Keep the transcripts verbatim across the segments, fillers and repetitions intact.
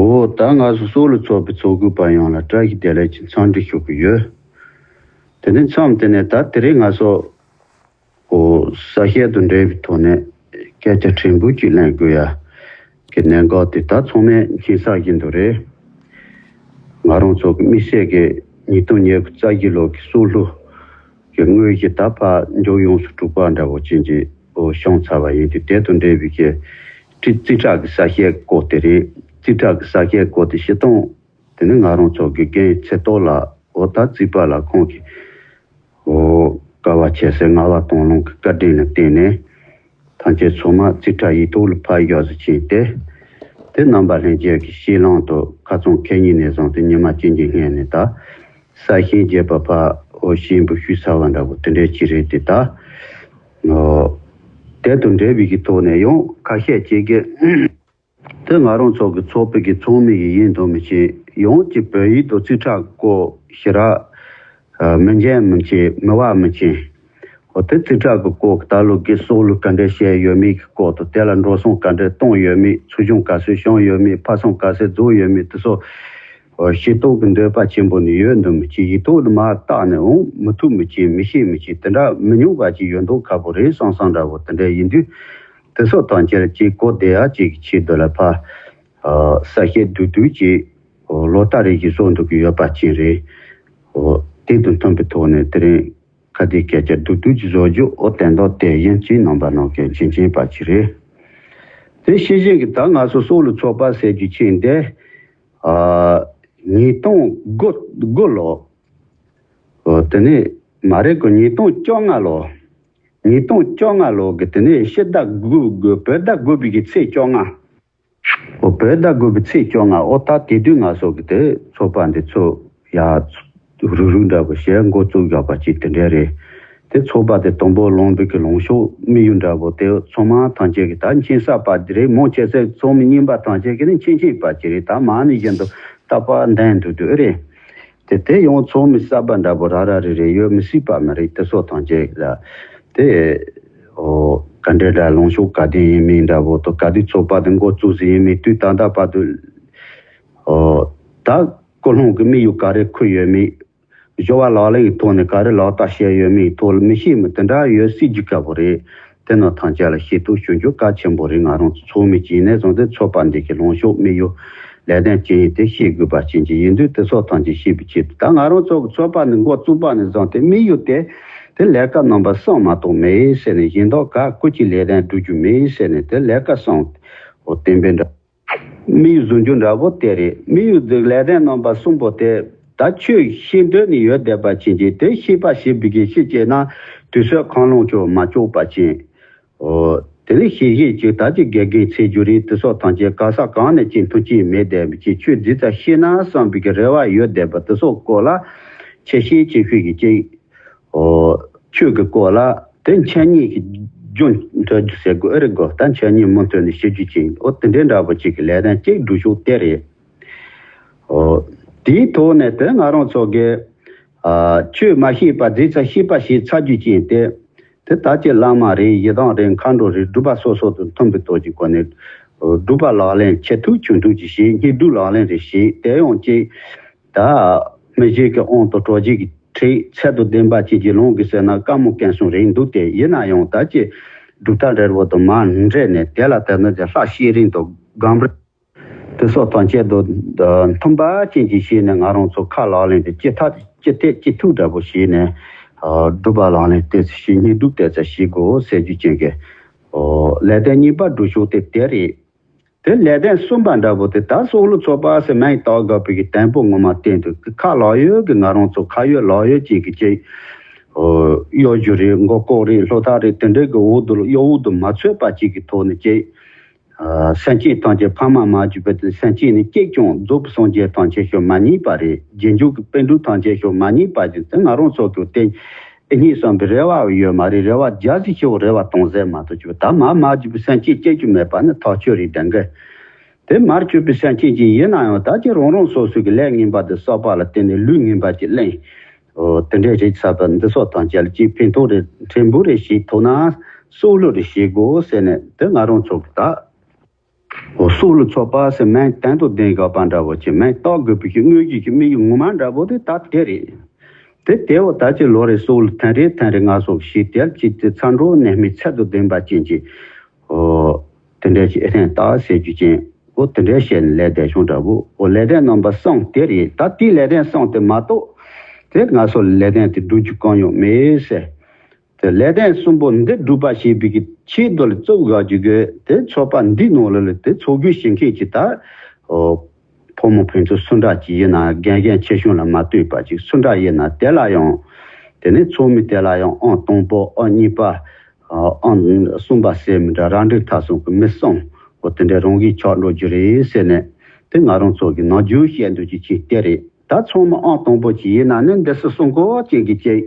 འོ་ད་ང་ཚོ་སོག་ལུ་ཚོགས་པའི་ཚོགས་དགོས་པ་ཡོངས་ལ་བཀྲ་ཤིས་བདེ་ལེགས་ཀྱི་འཚམས་འདྲི་ཞུ་གི་ཡོད། དེ་ནས་མཚམས་དེ་ནས་ད་དེ་རིང་ང་ཚོ་ཨོ་ས་སྐྱེས་དང་འབྲེལ་བའི་ཐོག་ནས་སྐད་ཆ་ཕྲན་བུ་ཅིག་གླེང་དགོས་ཡ་གི་གནད་འགག་དེ་ད་ཚང་མས་མཁྱེན་གསལ་བཞིན་དུ་རེད། ང་རང་ཚོ་གི་དམིགས་བསལ་གྱི་ཉིས་སྟོང་ཉེར་དགུ་རྩ་བཞི་ལོ་གི་སོག་ལུ་གི་དངོས་གཞི་ད་ཕར་མགྱོགས་ཡོངས་སུ་གྲུབ་པ་འདྲ་བོ་ཅན་གྱི་ཨོ་བྱུང་ཚར་བ་ཡིན་དུས། དེ་དང་འབྲེལ་བའི་གི་རྩིས་རྩིས་ཁྲ་གི་ས་སྐྱེས་སྐོར་དེ་རེད། རྩིས་ཁྲ་གི་ས་སྐྱེས་སྐོར་དེ་སྤྱིར་བཏང་དེ་ནི་ང་རང་ཚོ་གི་རྒན་ཚེ་ཏོག་ལགས་འོ་ད་རྩིས་པ་ལགས་ཁོང་གིས་ཨོ་དཀའ་བ་སྤྱད་སའི་ངག་དབང་སྟོང་ལུང་གི་བཀའ་དྲིན་ལ་བརྟེན་ནས་ཐམས་ཅད་ཚང་མ་རྩིས་ཁྲ་ཡིག་ཐོག་ལ་ཕར་བཞག་ཟིག་ཕྱིན་ཏེ། དེ་རྣམ་པ་ལྷན་རྒྱས་ཀྱི་ཤེས་ལམ་དུ་ཁ་ཚང་ཁེ་ཉིན་ནས་བཟུང་སྟེ་ཉི་མ་གཅིག་གཉིས་སྔོན་ནས་ད་ས་ཞིང་རྒྱས་པ་ཕར་ཨོ་ཤིང་བུ་ཤུ་ཚ་བ་འདྲ་བོ་དེ་འདྲའི་ཅི་རེད་དེ། ད་ཨོ་དེ་དང་འབྲེལ་བའི་གི་ཐོག་ནས་ཡང་ཁ་ཤས་ཅིག་གིས་དེ་ང་རང་ཚོ་གི་ཚོགས་པའི་གི་ཚོགས་མི་ཡི་ཡིན་དང་མི་བྱེད་ཡང་གི་བོད་ཡིག་དང་རྩིས་ཁྲ་སྐོར་ཞེ་དྲག་ཨ་མི་མཁྱེན་མི་མཁྱེན་མི་བ་མི་མཁྱེན། འོ་དེ་རྩིས་ཁྲ་གི་སྐོར་ད་ལོ་གི་སོག་ལུ་ག་འདྲས་བཤད་ཡོད་མེད་ཀྱི་སྐོར་དང་། དེ་ལ་འགྲོ་སོང་ག་འདྲས་གཏོང་ཡོད་མེད། ཚུལ་བྱུང་ག་ཚོད་བྱུང་ཡོད་མེད། ཕ་སོང་ག་ཚོད་རྫོགས་ཡོད་མེད། དེ་ཚོ་ཤེས་རྟོགས་ཀྱི་འདོད་པ་ཆེན་པོ་ནི་ཡོད་འདུག་མི་གཅིག་ཡིག་ཐོག་ཏུ་མར་བཏགས་ནས་འོང་མི་ཐུབ་མི་གཅིག་མི་ཤེས་མི་གཅིག་དེ་འདྲ་མི་ཉུང་བ་ཅིག་ཡོད་མདོག་ཁ་པོ་རེད་བསམ་བསམ་འདྲ་བོ་དེ་འདྲ་ཡིན་དུས། དེ་ཚོ་ཐམས་ཅད་ལ་གཅིག་གོ་བདེ་ཡག་ཅིག་གི་ཆེད་དུ་ལ་ཕར་ཨ་ས་སྐྱེས་བསྡུས་བསྡུས་ཅིག་ལོ་ལྟར་རེ་བཞིན་བཟོ་འདུག་གི་ཡོད་པ་ཅན་རེད། དེ་དང་མཐུན་པའི་ཐོག་ནས་དེ་རིང་ཁ་བརྡའི་སྐད་ཆ་བསྡུས་བསྡུས་ཀྱི་བཟོ་རྒྱུ་ཨོ་དན་རྡོ་དེ་ཡིན་གཅིག་རྣམ་པ་རྣམས་ཀྱིས་མཁྱེན་མཁྱེན་པ་ཅིག་རེད། དེ་ཤེས་བཞིན་གྱི་ད་ང་ཚོ་སོག་ལུ་ཚོགས་པ་ཟེར་རྒྱུ་ཆེན་འདི་ཨ་ཉིས་སྟོང་དགུ་དགུ་ལོ་ཨོ་དེ་ནས་མ་རེད་གོ། ཉིས་སྟོང་བཅོ་ལྔ་ལོ། ཉིས་སྟོང་བཅོ་ལྔ་ལོ་གི་དེ་ནས་ཕྱི་ཟླ་དགུ་དགུ་བོད་ཟླ་དགུ་པའི་གི་ཚེས་བཅོ་ལྔ། ཨོ་བོད་ཟླ་དགུ་པའི་ཚེས་བཅོ་ལྔ། ཨོ་ད་དེ་དུས་ང་ཚོ་གི་དེ་ཚོགས་པ་འདི་ཚོ་ཡ་རུག་རུག་འདྲ་པོ་ཞེས་འགོ་བཙུགས་ཡོད་པ་ཅིག་དེ་འདྲ་རེད། དེ་ཚོགས་པ་དེ་དང་པོ་ལངས་པའི་གི་ལངས་ཕྱོགས་དམིགས་ཡུལ་འདྲ་པོ་དེ་ཚང་མ་ཐམས་ཅད་ཀྱི་ད་མཁྱེན་གསལ་པ་དེ་རེད། མང་ཆེ་ཚད་ཚོགས་མི་རྙིང་པ་ཐམས་ཅད་ཀྱི་ནི་མཁྱེན་མཁྱེན་པ་ཅིག་རེད། ད་མ་ནི་བཞིན་དུ་རྟག་པར་འདོན་འདུག་འདུག་རེད། དེ་དེ་ཡང་ཚོགས་མི་གསར་པ་འདྲ་པོ་ར་ར་རེ་རེ་ཡོད་མི་སྲིད་པ་མ་རེད། དེ་ཚོ་ཐམས་ཅད་ལ་དེ་ཨོ་ག་འདྲ་འདྲ་ལངས་ཕྱོགས་ག་དེ་ཡིན་མིན་འདྲ་པོ་དང་ག་དུས་ཚོགས་པ་དེ་འགོ་བཙུགས་ཟིན་ཡིན་མིན་དུས་ད་ལྟ་བར་དུ་ཨོ་ད་ཀུན་སློང་གི་དམིགས་ཡུལ་ག་རེ་འཁུར་ཡོད་མིན། སྦྱོར་བ་ལག་ལེན་གྱི་ཐོག་ནས་ག་རེ་ལག་བསྟར་བྱས་ཡོད་མིན་ཐོག་ལ་མི་ཤེས་མི་དེ་འདྲ་ཡོད་སྲིད་རྒྱུ་དཀའ་པོ་རེད། དེ་རྣམས་ཐམས་ཅད་ལ་ཤེས་རྟོགས་ཞུ་རྒྱུ་གལ་ཆེན་པོ་རེད། ང་རང་ཚོ་ཚོགས་མི་གཅིག་ནས་བཟུང་སྟེ་ཚོགས་པ་འདི་གི་ལངས་ཕྱོགས་དམིགས་ཡུལ་ལས་དོན་ཅི་ཡིན་དེ་ཤེས་དགོས་པ་ཅན་གྱི་ཡིན་དུས་དེ་ཚོ་ཐམས་ཅད་ཤེས་པའི་ཆེད་དུ་ད་ང་རང་ཚོ་གི་ཚོགས་པ་ནི་འགོ་བཙུགས་པ་ནས་བཟུང་སྟེ་དམིགས་ཡུལ་དེ་དེ་ལས་ཀ་རྣམ་པ་གསུམ་མ་གཏོགས་མེད་ཟེར་ནས་གཞན་དག་ག་ཀུ་ཅི་ལས་དོན་སྒྲུབ་རྒྱུ་མེད་ཟེར་ནས་དེ་ལས་ཀ་གསུམ་འོ་གཏན་འབེབས་འདྲ། དམིགས་ཡུལ་བཟུང་རྒྱུ་འདྲ་པོ་དེ་རེད། དམིགས་ཡུལ་འདི་ལས་དོན་རྣམ་པ་གསུམ་པོ་དེ་ད་ཆོས་ཤེས་འདོད་ནི་ཡོད་བསྡད་པ་ཅན་གྱིས་དེ་ཤེས་པ་ཞེས་པའི་གི་ཤེས་བྱས་ན་དུས་ཚོད་གང་བླང་ཆོག་མ་ཆོག་པ་ཅན། ཨོ་དེ་ནི་ཤེས་བཞིན་ཅིག་ད་ཅི་དགེ་རྒན་ཚེ་སྒྱུར་རེད། དེ་སོགས་ཐམས་ཅད་ག་ས་གང་ནས་ཅི་མཐུན་རྐྱེན་མེད་བསྡད་པའི་ཅིག་ཆོས་འདི་ཙམ་ཤེས་ན་བསམ་པའི་གི་རེ་བ་ཡོད་བསྡད་པ་དེ་སོགས་སྐོར་ལ་ཆེ་ཤེས་ཆེ་ཤོས་ཀྱི་ཅིག་ཨོ་ཆོས་ཀྱི་སྐོར་ལ་དེ་འཆད་ཉན་གྱི་རྒྱུ་མཐུན་རྒྱུ་ཟེར་དགོས་ཨེ་རེད་གོ། ད་འཆད་ཉན་མུ་མཐུད་ནས་བྱེད་རྒྱུ་ཅིག་ཨོ་དེ་འདྲའི་འདྲ་པོ་ཅིག་གི་ལས་དོན་ཅིག་སྒྲུབ་ཕྱོགས་དེ་རེད། ཨོ་དེའི་ཐོག་ནས་དེ་ང་རང་ཚོ་གི་ཨ་ཆོས་མ་ཤེས་པ་རྫས་ཚ་ཤེས་པ་ཞིག་ཚ་རྒྱུ་ཅན་དེ་དེ་ད་ཅི་བླ་མ་རེད། ཡི་དམ་རེད། མཁའ་འགྲོ་རེད། སྒྲུབ་པ་སོ་སོ་དང་མཐུན་པའི་ཐོག་གི་སྒོ་ནས་སྒྲུབ་པ་ལག་ལེན་བྱེད་ཐུབ་ཆུང་ཐུབ་ཅིག་བྱེད། བསྙེན་སྒྲུབ་ལག་ལེན་རེ་བྱེད། དེ་ཡང་ཅིག་ད་མི་ཞིག་གི་དབང་དུ་གྲོལ་བྱེད་ཀྱི་ཁྲིད་ཚད་དང་ལྡན་པ་ཅིག་གི་ལུང་གི་ཟེར་ན་དཀའ་མོ་སྐད་གསུམ་རེད་འདུག་སྟེ། ཡིན་ན་ཡང་ད་ཅི་སྒྲུབ་ཐབས་འབྲས་བུ་དང་མ་འདྲེས་ནས་དེ་ལ་དེ་ནི་ལྷ་ཤེས་རིག་དང་སྒོམ་རིམ་དེ་སོགས་ཐམས་ཅད་དུ་མཐུན་པ་ཅན་གྱིས་བྱས་ནས་ང་རང་ཚོ་ཁ་ལག་ལེན་དེ་ཅི་ཐད་ཅི་ཐད་ཅི་ཐུབ་འདྲ་པོ་བྱས་ནས་སྒྲུབ་པ་ལག་ལེན་དེ་ཚོ་བྱེད། བསྙེན་སྒྲུབ་དེ་ཚོ་བྱེད་དགོས་ཟེར་རྒྱུ་ཅན་གྱི་ལས་དོན་གཉིས་པ་སྒྲུབ་ཕྱོགས་དེ་དེ་རེད། དེ་ལས་དོན་གསུམ་པ་འདྲ་པོ་དེ་ད་སོག་ལུ་ཚོགས་པ་ཟེར་མིང་བཏགས་དགོས་པའི་གི་དོན་པོ་ངོ་མ་བསྟན་འདུག་ཁ་ལག་ཡོད་གི་ང་རང་ཚོ་ཁ་ཡོད་ལག་ཡོད་ཅིག་གི་ཅིག་གཡོ་སྒྱུ་རེད། མགོ་སྐོར་རེད། ལྷོ་ཐག་རེད། དེ་འདྲའི་གི་འོག་ཏུ་གཡོ་འོག་ཏུ་མ་ཚུད་པ་ཅིག་གི་ཐོག་ནས་ཅིག་སེམས་ཅན་ཐམས་ཅད་ཕ་མ་མ་གྱུར་པའི་དེ་སེམས་ཅན་ནི་གཅིག་ཀྱང་རྫོགས་པའི་སངས་རྒྱས་ཐམས་ཅད་ཤོག་མ་རྙེད་པ་རེད། རྗེས་འཇུག་གི་པཎ་གྲུབ་ཐམས་ཅད་ཤོག་མ་རྙེད་པ་ཅིག་དེ་ང་རང་ཚོ་གི་བསྟན་ཨེ་རྙེད་བསམ་པའི་རེ་བ་ཡོད་མ་རེད། རེ་བ་རྒྱ་ཟིག་ཆེ་བོ་རེ་བ་གཏོང་ཟེར་མ་གཏོགས་ཅིག་ད་མ་མ་གྱུར་པའི་སེམས་ཅན་སྐྱེ་རྒྱུ་མེད་པ་ནི་ཐག་ཆོད་རེད། དེ་འགའ་དེ་མར་གྱུར་པའི་སེམས་ཅན་ཅིག་ཡིན་ན་ཡང་ད་ཅི་རང་རང་སོ་སོ་གི་ལས་ངན་པ་དེ་བསགས་པ་ལ་བརྟེན་ནས་ལུས་ངན་པ་ཅིག་ལེན། འོ་དེ་འདྲའི་རེད་ཚ་བ་འདི་སོགས་དང་བཅས་ལ་ཅིག་ཕན་ཐོགས་རེ་ཕྲན་བུ་རེ་ཞིག་ཐོག་ན་གསོག་ལུ་རེ་བྱེད་དགོས་ཟེར་ནས་དེ་ང་རང་ཚོ་གི་ད། སྲོག་ལ་ཚོགས་པ་ཟེར་མིང་དོན་དང་ལྡན་དགོས་པ་འདྲ་བོ་ཅིག་མིང་བཏགས་དགོས་པའི་གི་དངོས་གཞི་གི་དམིགས་ཡུལ་ངོ་མ་འདྲ་བོ་དེ་ད་དེ་རེད། དེ་དེ་བོ་ད་ཅི་ལོ་རེ་སྲོག་ལ་ཐེངས་རེ་ཐེངས་རེ་ང་སོགས་ཤིག་དེར་ཅིག་དེ་ཚ་འགྲོ་ནད་མེད་ཚད་དང་ལྡན་པ་ཅན་གྱི། ཨོ། དེ་འདྲ་ཞིག་ཨེ་ཐེན་ཏག་ཟེར་རྒྱུ་ཅན། ཨོ་དེ་འདྲ་བཤད་ནས་ལས་དོན་བྱུང་འདྲ་བོ། ཨོ་ལས་དོན་རྣམ་པ་གསུམ་དེ་རེད། ད་དེའི་ལས་དོན་གསུམ་དེ་མ་གཏོགས། དེ་ང་ཚོ་ལས་དོན་དེ་སྒྲུབ་རྒྱུ་གང་ཡང་མེད་ཟེར། དེ་ལས་དོན་གསུམ་པོ་འདི་སྒྲུབ་པ་བྱེད་པའི་གི་ཆེད་དུ་ལ་བཙུགས་དགོས་ཀྱི་དགོས། དེ་ཚོགས་པ་འདིའི་ནང་ལ་ལ་དེ་ཚོགས་དགོས་བྱེད་མཁན་གྱི་ད། ཨོ། ཕོ་མོ་ཕན་ཚུན་སུ་འདྲ་ཅིག་ཡིན་ན་རྒན་རྒན་ཆེ་ཆུང་ལ་མ་ལྟོས་པ་ཅིག་སུ་འདྲ་ཡིན་ན་དེ་ལ་ཡང་། དེ་ནས་ཚོགས་མི་དེ་ལ་ཡང་ཨང་དང་པོ་ཨང་གཉིས་པ། ཨང་གསུམ་པ་ཟེར་མི་འདྲ་ར་འགྲིག་ཐ་སོང་གི་མི་གསུམ། འོ་དེ་འདྲའི་རང་གིས་ཆགས་འགྲོ་རྒྱུ་རེད་ཟེར་ནས། དེ་ང་རང་ཚོ་གི་ནམ་རྒྱུན་བཤད་འདོད་ཀྱི་ཆེད་དེ་རེད། ད་ཚང་མ་ཨང་དང་པོ་ཅིག་ཡིན་ན་ནི་འདི་སུ་གསུང་གོ་ཅན་གྱི་ཅིག་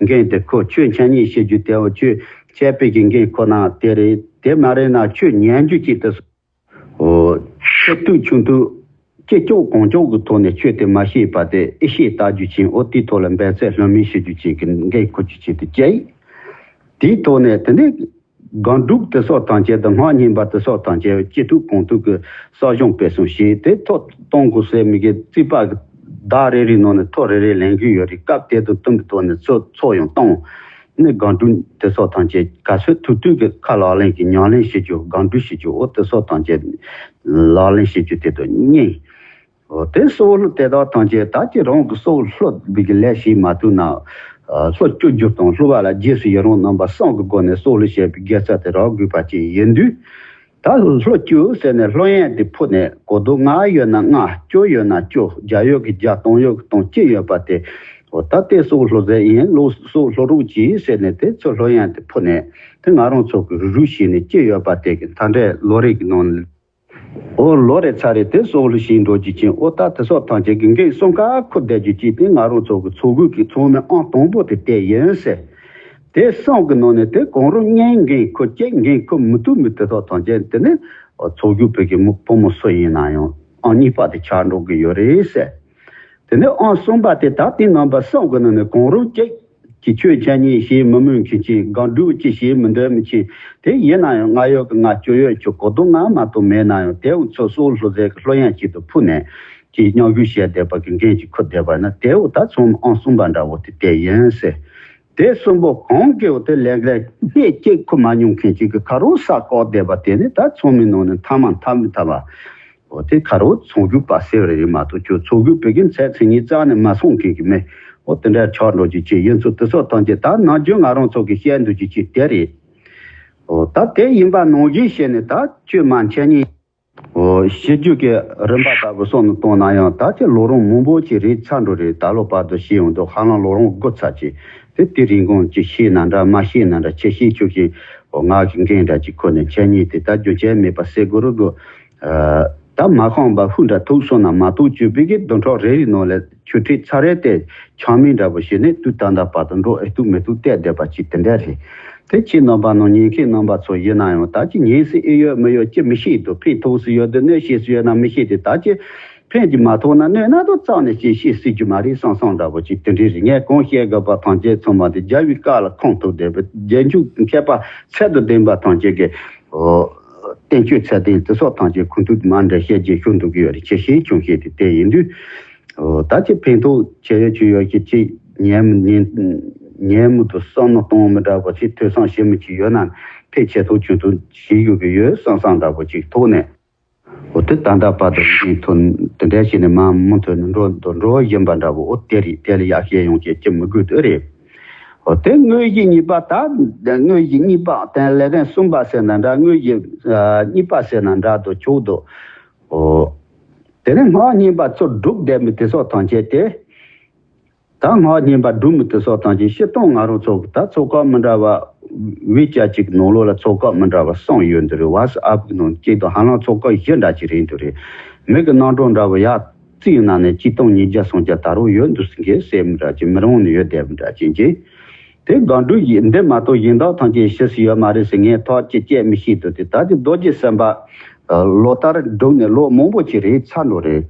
འགན་དེ་ཁོ་ཆོས་འཆད་ཉན་བྱེད་རྒྱུ་དེ་འོ་ཆོས་འཆད་པའི་གི་འགན་ཁོ་ན་དེ་རེད། དེ་མ་རེད་ན་ཆོས་ཉན་རྒྱུ་ཅིག་དེ་སུ། ཨོ། ཆེ་ཐུག་ཆུང་ཐུག་སྐྱེ་སྐྱོག་གང་སྐྱོག་གི་ཐོག་ནས་ཆོས་དེ་མ་ཤེས་པ་དེ་ཨེ་ཤེས་ལྟ་རྒྱུ་ཅན། ཨོ་དེའི་ཐོག་ལ་འབད་བརྩོན་ལྷོད་མེད་བྱེད་རྒྱུ་ཅན་གྱི་འགན་ཁུར་རྒྱུ་ཅན་དེ་བཅས། དེའི་ཐོག་ནས་དེ་ནས་སྒང་དྲུག་དེ་སོགས་དང་བཅས་དང་སྔགས་བསྙེན་པ་དེ་སོགས་དང་བཅས་སྐྱེ་ཐུག་གང་ཐུག་གི་གསོ་སྦྱོང་སྤེལ་གསུམ་བྱས་ཏེ་ཐོག་གཏོང་དགོས་ཟེར་མི་གི་རྩིས་པ་གི་ཟླ་རེ་རེའི་ནང་ནས་ཐོག་རེ་རེ་ལེན་གི་ཡོད་རེད། སྐབས་དེ་དང་བསྟུན་པའི་ཐོག་ནས་ཚོགས་ཚོགས་ཡང་བཏང་། ནི་སྒང་དྲུག་དེ་སོགས་དང་བཅས་ག་ཚོད་ཐུབ་ཐུབ་ཀྱི་ཁ་ལག་ལེན་གྱི་ཉམས་ལེན་བྱེད་རྒྱུ་སྒང་དྲུག་བྱེད་རྒྱུ་འོ་དེ་སོགས་དང་བཅས་ལག་ལེན་བྱེད་རྒྱུ་དེ་དང་གཉིས། འོ་དེ་སྲོག་བསླུ་དེ་དག་དང་བཅས་ད་ཀྱི་རང་གི་སྲོག་བསླུ་བའི་གི་ལས་བྱེད་མ་ཐུབ་ན། ཨ་བསླུ་བཅོས་བསྒྱུར་དང་བསླུ་བ་ལ་རྗེས་སུ་ཡི་རང་རྣམ་པ་གསུམ་གྱི་སྒོ་ནས་སྲོག་བསླུ་བྱེད་པའི་དགེ་རྩ་དེ་རག་དགོས་པ་ཅིག་ཡིན་དུས། ད་བསླུ་བཅོས་ཟེར་ནས་བསླུ་ཡོན་དེ་ཕུལ་ནས་གོ་བསྡུར་ལྔ་ཡོད་ན་ལྔ། བཅུ་ཡོད་ན་བཅུ། བརྒྱ་ཡོད་ཀྱི་བརྒྱ། སྟོང་ཡོད་ཀྱི་སྟོང་། གཅིག་ཡོད་པ་དེ། འོ་ད་དེ་སྲོག་བསླུ་ཟེར་ཡིན། ལོ་སྲོག་བསླུ་རོགས་གྱིས་ཟེར་ནས་དེ་ཚོ་བསླུ་ཡོན་དེ་ཕུལ་ནས་དེ་ང་རང་ཚོ་གི་རུ་རུ་བྱས་ནས་གཅིག་ཡོད་པ་དེ་གི་མཐའ་འབྲས་ལོ་རེ་གི་ནང་ལ། འོ་ལོ་རེ་ཚར་རེ་དེ་སྲོག་བསླུ་བྱས་འགྲོ་རྒྱུ་ཅན། འོ་ད་དེ་སོགས་ཐམས་ཅད་ཀྱི་འགན་གསུམ་ཀ་ཁུར་བསྡད་རྒྱུ་ཅན་དེ་ང་རང་ཚོ་གི་ཚོགས་དགོས་ཀྱི་ཚོགས་མི་ཨང་དང་པོ་དེ་དེ་ཡིན་ཟེར། དེ་གསུམ་གྱི་ནང་ནས་དེ་གང་རུང་གཉིས་འགན་ཁུར་གཅིག་འགན་ཁུར་མི་ཐུབ་མི་དེ་དག་ཐམས་ཅད་དེ་ནི་ཚོགས་རྒྱུ་བོད་ཀྱི་མི་ཕོ་མོ་སུ་ཡིན་ན་ཡང་ཨང་གཉིས་པ་དེ་ཆགས་འགྲོ་གི་ཡོད་རེད་ཟེར། དེ་ནས་ཨང་གསུམ་པ་དེ་ད་དེ་རྣམ་པ་གསུམ་གྱི་ནང་ནས་གང་རུང་གཅིག་གི་ཆོས་འཆད་ཉན་བྱེད་མི་མོས་མཁན་ཅིག་སྒང་དྲུག་ཅིག་བྱེད་མི་འདོད་མི་ཅིག་དེ་ཡིན་ན་ཡང་ལྔ་ཡོད་ཀྱི་ལྔ། བཅུ་ཡོད་བཅུ། གོ་བསྡུར་ལྔ་མ་གཏོགས་མེད་ན་ཡང་དེ་འུ་ཚོ་སྲོག་བསླུ་ཟེར་གི་བསླུ་ཡོན་གཅིག་ཏུ་ཕུལ་ནས་ཅིག་མཉམ་ཞུགས་བྱས་བསྡད་པ་གི་འགན་ཅིག་ཁུར་བསྡད་པ་ན་དེ་འུ་ད་ཚང་མ་ཨང་གསུམ་པ་འདྲ་བོ་དེ་དེ་ཡིན་ཟེར། དེ་གསུམ་པོ་གང་གིའོ་དེ་ལེགས་ལེགས་སྣེ་གཅིག་ཁུར་མ་མྱོང་མཁན་ཅིག་གི་ཁ་རོག་ས་བཀག་བསྡད་པ་དེ་ནི་ད་ཚང་མའི་ནང་ནས་མཐའ་མ་མཐའ་མི་མཐའ་བ། འོ་དེ་ཁ་རོག་ཚོགས་རྒྱུ་པ་ཟེར་བ་རེད་མ་གཏོགས་ཁྱོད་ཚོགས་རྒྱུ་བོད་ཀྱི་མཚན་མཚན་ཉིད་རྩ་ནས་མ་སོང་མཁན་གྱི་མི། འོ་དེ་འདྲ་ཆགས་འགྲོ་རྒྱུ་ཅིག་ཡིན་ཚུལ་དེ་སོགས་ཐམས་ཅད་ད་ནམ་རྒྱུན་ང་རང་ཚོ་གི་བཤད་འདོད་རྒྱུ་ཅིག་དེ་རེད། འོ་ད་དེ་ཡིན་པ་ནང་བཞིན་བཤད་ནས་ད་ཁྱོད་མ་འཆད་ཉན། འོ་ཤེས་རྒྱུད་ཀྱི་རིམ་པ་ལྟ་བུ་སོགས་ནས་བཏང་ན་ཡང་ད་ཁྱེད་ལོ་རིམ་མང་པོ་ཅིག་རེད་ཚར་འགྲོ་རེད། ད་ལོ་བར་དུ་ཤེས་ཡོང་དུས་ཧ་ལམ་ལོ་རིམ་དགུ་ཚར་ཅིག་དེ་དེ་རིང་གོང་ཅིག་ཤེས་ན་འདྲ་མ་ཤེས་ན་འདྲ་ཁྱེད་ཤེས་ཆོག་ཤེས། འོ་ང་གི་འགན་འདྲ་ཅིག་ཁུར་ནས་འཆད་ཉན་དེ་ད་རྒྱུ་རྐྱེན་མེད་པ་སེལ་དགོས་རུ་དགོས། ད་མ་ཤོང་པ་ཧུ་འདྲ་ཐུག་སོང་ན་མ་ཐུག་བཅུག་པའི་གི་བདུན་ཕྲག་རེ་རེའི་ནང་ལ་ཆུ་ཁྲིད་ཚར་རེ་དེ་ཆང་མིན་འདྲ་པོ་བྱས་ནས་དུས་ད་ལྟ་བར་དུ་འགྲོ་ཨེ་ཐུབ་མི་ཐུབ་བལྟས་བསྡད་པ་ཅིག་དེ་འདྲ་རེད། དེ་ཁྱེད་རྣམ་པ་ནང་ཉན་མཁན་རྣམ་པ་ཚོ་ཡིན་ན་ཡང་ད་ཅི་ཉན་སྲིད་ཨེ་ཡོད་མི་ཡོད་ཅི་མི་ཤེས་འདུག་ཕན་ཐོགས་སུ་ཡོད་དུ་གནོད་ཤེས་སུ་ཡོད་ན་མི་ཤེས་ཏེ་ད་ཅི་ཕན་གྱི་མ་ཐོགས་ན་གནོད་ན་དོ་རྩ་ནས་ཅི་ཤེས་སྲིད་རྒྱུ་མ་རེད་བསམ་བསམ་འདྲ་པོ་ཅིག་དེ་འདྲ་རེད། ངས་གང་བཤད་དགོས་པ་ཐམས་ཅད་ཚང་མ་དེ་རྒྱལ་བའི་བཀའ་ལ་ཁོང་ཐུག་བསྡད་པའི་རྗེས་འཇུག་མཁས་པ་ཚད་དུ་ལྡན་པ་ཐམས་ཅད་ཀྱི། བསྟན་བཅོས་ཚད་ལྡན་དེ་སོགས་ཐམས་ཅད་ཁུངས་ཐུག་མ་འདྲ་བཤད་རྒྱུ་ཤོད་འདུག་གི་ཡོད་རེད། ཆེ་ཤེས་ཆུང་ཤེས་དེ་དེ་ཡིན་དུས། ད་ཅི་ཕན་ཐོགས་ཆེ་ཡོད་ཆུང་ཡོད་ཀྱི་ཅི་ཉན་ཉན་ཉན་མི་འདུག་བསམ་བློ་གཏོང་མི་འདྲ་པོ་ཅིག་ཐོས་བསམ་བྱེད་མི་ཅིག་ཡོད་ན་ཕན་ཆེ་ཐོག་ཆུང་ཐོག་བྱེད་དགོས་ཀྱི་ཡོད་བསམ་བསམ་འདྲ་པོ་ཅིག་ཐོག་ནས། འོ་དེ་ད་ལྟ་བར་དུ་ཡིན་ཐོན་དེ་འདྲ་བྱས་ནས་མ་མུ་མཐུད་ནས་འགྲོ་འགྲོ་འགྲོ་བཞིན་པ་འདྲ་པོ་འོ་དེ་རེད། དེ་ལ་ཡག་བཤད་ཡོང་ཅེས་ཅི་མི་དགོས་དེ་རེད། འོ་དེ་དངོས་གཞི་གཉིས་པ་ད་དངོས་གཞི་གཉིས་པ་དེ་ལས་དོན་གསུམ་པ་ཟེར་ན་འདྲ་དངོས་གཞི་གཉིས་པ་ཟེར་ན་འདྲ་དུ་ཆོག་འདུག་འོ་དེ་ནས་སྔགས་བསྙེན་པ་ཚུར་སྒྲུབ་བསྡད་མི་དེ་སོགས་ཐམས་ཅད་དེ། ད་སྔགས་བསྙེན་པ་སྒྲུབ་མི་དེ་སོགས་དང་ཅིག་སྤྱིར་བཏང་ང་རང་ཚོ་གི་ད་ཚོགས་སྐབས་མི་འདྲ་བ་ཝི་ཅར་གཅིག་གི་ནང་ལོགས་ལ་ཚོགས་སྐབས་མི་འདྲ་བ་གསུམ་ཡོད་འདི་རེད། ཝ་སི་ཨབ་གི་ནང་གཅིག་དང་ཧ་ལམ་ཚོགས་སྐབས་བཞི་འདྲ་ཅིག་རེད་འདི་རེད། མི་གི་རྣམ་གྲངས་འདྲ་བོ་ཡག་རྩིས་ཡིན་ན་ནས་གཅིག་སྟོང་ཉིས་བརྒྱ་སུམ་བརྒྱ་ད་རུང་ཡོད་འདུག་ཟེར་མཁན་ཟེར་མི་འདྲ་ཅིག་མི་རང་ནས་ཡོད་བསྡད་མི་འདྲ་ཅིག་གཅིག་དེ་སྒང་དྲུག་ཡིན་འདི་མ་གཏོགས་གཞན་དག་ཐམས་ཅད་ཤི་སུ་ཡོད་མ་རེད་ཟེར་ངས་ཐག་གཅིག་བཅད་མི་ཤེས་འདུག་དེ་ད་དེ་རྡོ་རྗེ་སེམས་དཔའ་ལོ་ལྟར་སྒྲུབ་ནས་ལོ་མང་པོ་ཅིག་རེད་ཚར་འགྲོ་རེད།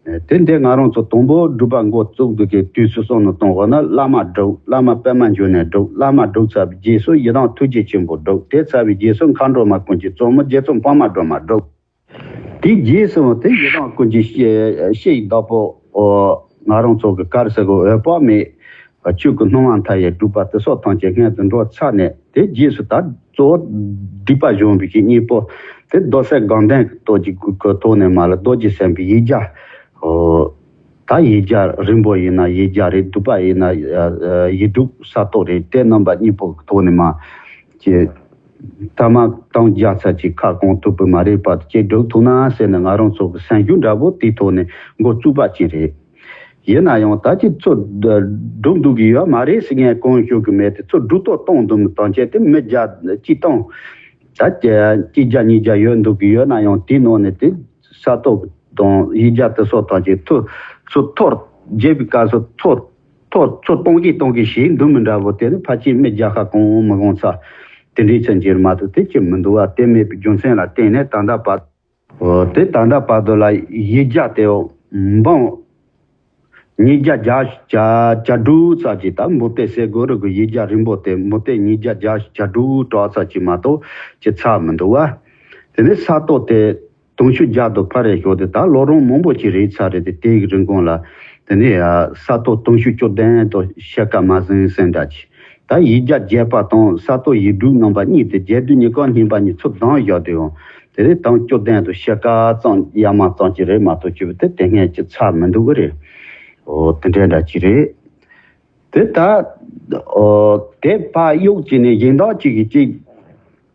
དེ་འདི་ང་རང་ཚོ་དང་པོ་སྒྲུབ་པ་འགོ་བཙུགས་འདུག་གི་དུས་སུ་སོང་ནས་གཏོང་བ་ན་བླ་མ་སྒྲུབ། བླ་མ་པདྨ་འབྱུང་གནས་སྒྲུབ། བླ་མ་སྒྲུབ་ཚར་བའི་རྗེས་སུ་ཡི་དམ་ཐུགས་རྗེ་ཆེན་པོ་སྒྲུབ། དེ་ཚར་བའི་རྗེས་སུ་མཁའ་འགྲོ་མ་ཀུན་གྱི་བཙུན་མོ་རྗེ་བཙུན་འཕགས་མ་སྒྲོལ་མ་སྒྲུབ། དེའི་རྗེས་སུ་དེ་ཡི་དམ་ཀུན་གྱི་ཤེས་ཤེས་ཡི་བདག་པོ་ཨོ་ང་རང་ཚོ་གི་གར་ཟེར་གོ་འོད་དཔག་མེད་ཆོས་ཀྱི་སྣང་བ་མཐའ་ཡས་སྒྲུབ་པ་དེ་སོགས་ཐམས་ཅད་སྔོན་དུ་འགྲོ་ཚར་ནས་དེ་རྗེས་སུ་ད་གཙོ་བོ་སྡིག་པ་གཞོམ་པའི་གི་གཉེན་པོ་དེ་རྡོ་གསེར་དགོངས་ལྡན་གྱི་སྟོབས་ཀྱི་སྒོ་ཐོག་ནས་མ་ལ་རྡོ་རྗེ་སེམས་དཔའི་ཡིག་བརྒྱ་ཨོ། ད་ཡིག་བརྒྱ་རིང་པོ་ཡིན་ན་ཡིག་བརྒྱ་རེད། སྡུད་པ་ཡིན་ན་ཡིག་དྲུག་ས་སྟོང་རེད། དེ་རྣམ་པ་གཉིས་པོ་གི་ཐོག་ནས་མ་ཀྱི་ཐ་མ་དང་རྒྱ་ཚ་གྱི་ཁ་སྐོང་ཐུབ་པ་མ་རེད་པ་ཀྱི་སྒྲུབ་ཐུབ་ན་ཟེར་ནས་ང་རང་ཚོ་གི་སེམས་ཤུགས་འདྲ་པོ་དེའི་ཐོག་ནས་འགོ་བཙུགས་པ་ཅིག་རེད། ཡིན་ན་ཡང་ད་ཀྱི་ཚུར་སྒྲུབ་འདུག་གི་ཡོད་མ་རེད་ཟེར་ངས་གང་ཤོད་གི་མེད་དེ། ཚུར་སྒྲུབ་ཐོག་གཏོང་འདུག་མི་གཏོང་བྱས་དེ་མི་བརྒྱ་གཅིག་སྟོང་ད་གཅིག་བརྒྱ་གཉིས་བརྒྱ་ཡོད་འདུག་གི་ཡོད་ན་ཡང་དེའི་ནང་ནས་དེ། ས་སྟོང་དང་ཡིག་བརྒྱ་དེ་སོགས་དང་གཅིག་ཐུ་ཚུར་འཐོར་རྒྱས་པའི་སྐབས་སུ་འཐོར་འཐོར་ཚུར་གཏོང་གིན་གཏོང་གིན་ཞིག་འདུག་མི་འདྲ་བོ་དེ་ནི་ཕལ་ཆེར་མི་བརྒྱ་ཁ་གང་མི་གང་ཚ་དེ་འདྲའི་ཚན་གྱིར་མ་གཏོགས་དེ་ཅི་མི་འདུག་བ། དེ་མེད་པའི་རྒྱུ་མཚན་ལ་བརྟེན་ནས་ད་ལྟ་བར་དེ་ད་ལྟ་བར་དུ་ལ་ཡིག་བརྒྱ་དེ་འབངས་ཉིས་བརྒྱ་བརྒྱ་བརྒྱ་དྲུག་ཙམ་གྱིས་ད་འབུམ་ཏེ་སེ་གོ་རུ་གི་ཡིག་བརྒྱ་རིང་པོ་དེ་འབུམ་ཏེ་ཉིས་བརྒྱ་བརྒྱ་དྲུག་གྲགས་ཙམ་གྱིས་མ་གཏོགས་ཅི་ཚར་མི་འདུག་བ། དེ་ནས་ས་སྟོང་དེ་དུང་ཕྱུར་བརྒྱ་དང་ཕར་རེ་ཤོག་དེ་ད་ལོ་རིམ་མང་པོ་ཅིག་རེད་ཚར་རེད་དེ། དེའི་རིང་གོང་ལ་དེ་ནས་ས་སྟོང་དུང་ཕྱུར་བཅུ་བདུན་དང་ཕྱེད་ཀ་མ་ཟིན་ཟིན་འདྲ་ཅིག་ད་ཡིག་བརྒྱ་བརྒྱད་པ་དང་ས་སྟོང་ཡིག་དྲུག་རྣམ་པ་གཉིས་དེ་རྒྱས་བསྡུས་གཉིས་ཀ་སྙིང་པ་གཉིས་ཚུར་ལྡང་བཞག་དུས་ཡང་དེ་རེད། དང་བཅུ་བདུན་དང་ཕྱེད་ཀ་ཙམ་ཡར་མར་ཙམ་ཅིག་རེད་མ་གཏོགས་ཅི་བ་དེ་དེ་སྔོན་ཅི་ཚར་མི་འདུག་གི་རེད། ཨོ་དེ་འདྲའི་འདྲ་ཅིག་རེད། དེ་ད་ཨོ་དེ་ཕར་གཡུག་ཅིག་ནས་གཞན་དག་ཅིག་གིས་ཅིག་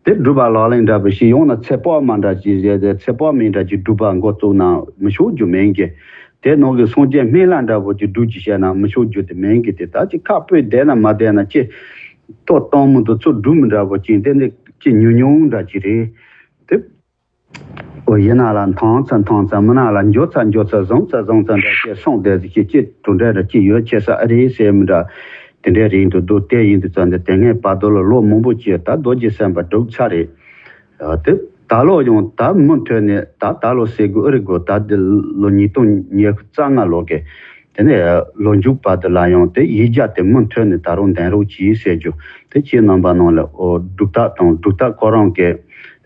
དེ་སྒྲུབ་པ་ལག་ལེན་འདྲ་པོ་ཞིག་ཡོང་ན་ཚེ་དཔག་མ་འདྲ་ཅིག་བྱས་ཏེ་ཚེ་དཔག་མེད་འདྲ་ཅིག་སྒྲུབ་པ་འགོ་བཙུགས་ན་མི་ཆོག་རྒྱུ་མིན་གི། དེ་ནང་གི་སངས་རྒྱས་སྨན་བླ་འདྲ་པོ་ཅིག་སྒྲུབ་ཅིག་བྱས་ན་མི་ཆོག་རྒྱུ་དེ་མིན་གི། དེ་ད་ཅིག་ཁ་སྤོས་བསྡད་ན་མ་བསྡད་ན་ཅི་ཐོག་གཏོང་མི་འདུག་ཚུར་སྒྲུབ་མི་འདྲ་པོ་ཅིག་དེ་ནི་ཅི་ཉུང་ཉུང་འདྲ་ཅིག་རེད། དེ། ཨོ་ཡིན་ན་ལ་འཐང་ཚ་འཐང་ཚ་མི་ན་ལ་འཇོ་ཚ་འཇོ་ཚ་བཟང་ཚ་བཟང་ཚ་འདྲ་བཤད་སོང་བསྡད་ཟིག་ཅི་ཅི་གྲུ་འདྲ་འདྲ་ཅི་ཡོད་ཆེ་ས་ཨ་རེ་ཟེར་མི་འདྲ་དེ་འདྲའི་རིང་དུ་འདུག་དེ་ཡིན་དུས་ཙམ་དེ་དེ་སྔའི་བར་དུ་ལ་ལོ་མང་པོ་ཅིག་ད་རྡོ་རྗེ་སེམས་དཔའ་སྒྲུབ་ཚར་རེད། དེ་ད་ལོ་ཡང་ད་མུ་མཐུད་ནས་ད་ད་ལོ་ཟེར་དགོས་ཨ་རི་དགོས་ད་འདི་ལོ་ཉིས་སྟོང་ཉི་ཤུ་རྩ་ལྔ་ལོ་གི་དེ་ནས་ལོ་མཇུག་བར་དུ་ལ་ཡང་དེ་ཡིག་བརྒྱ་དེ་མུ་མཐུད་ནས་ད་རུང་འདོན་རོགས་གྱིས་ཟེར་རྒྱུ་དེ་ཁྱེད་རྣམ་པ་ནང་ལ་ཨོ་སྒྲུབ་ཐབས་དང་སྒྲུབ་ཐབས་ཁོ་རང་གི་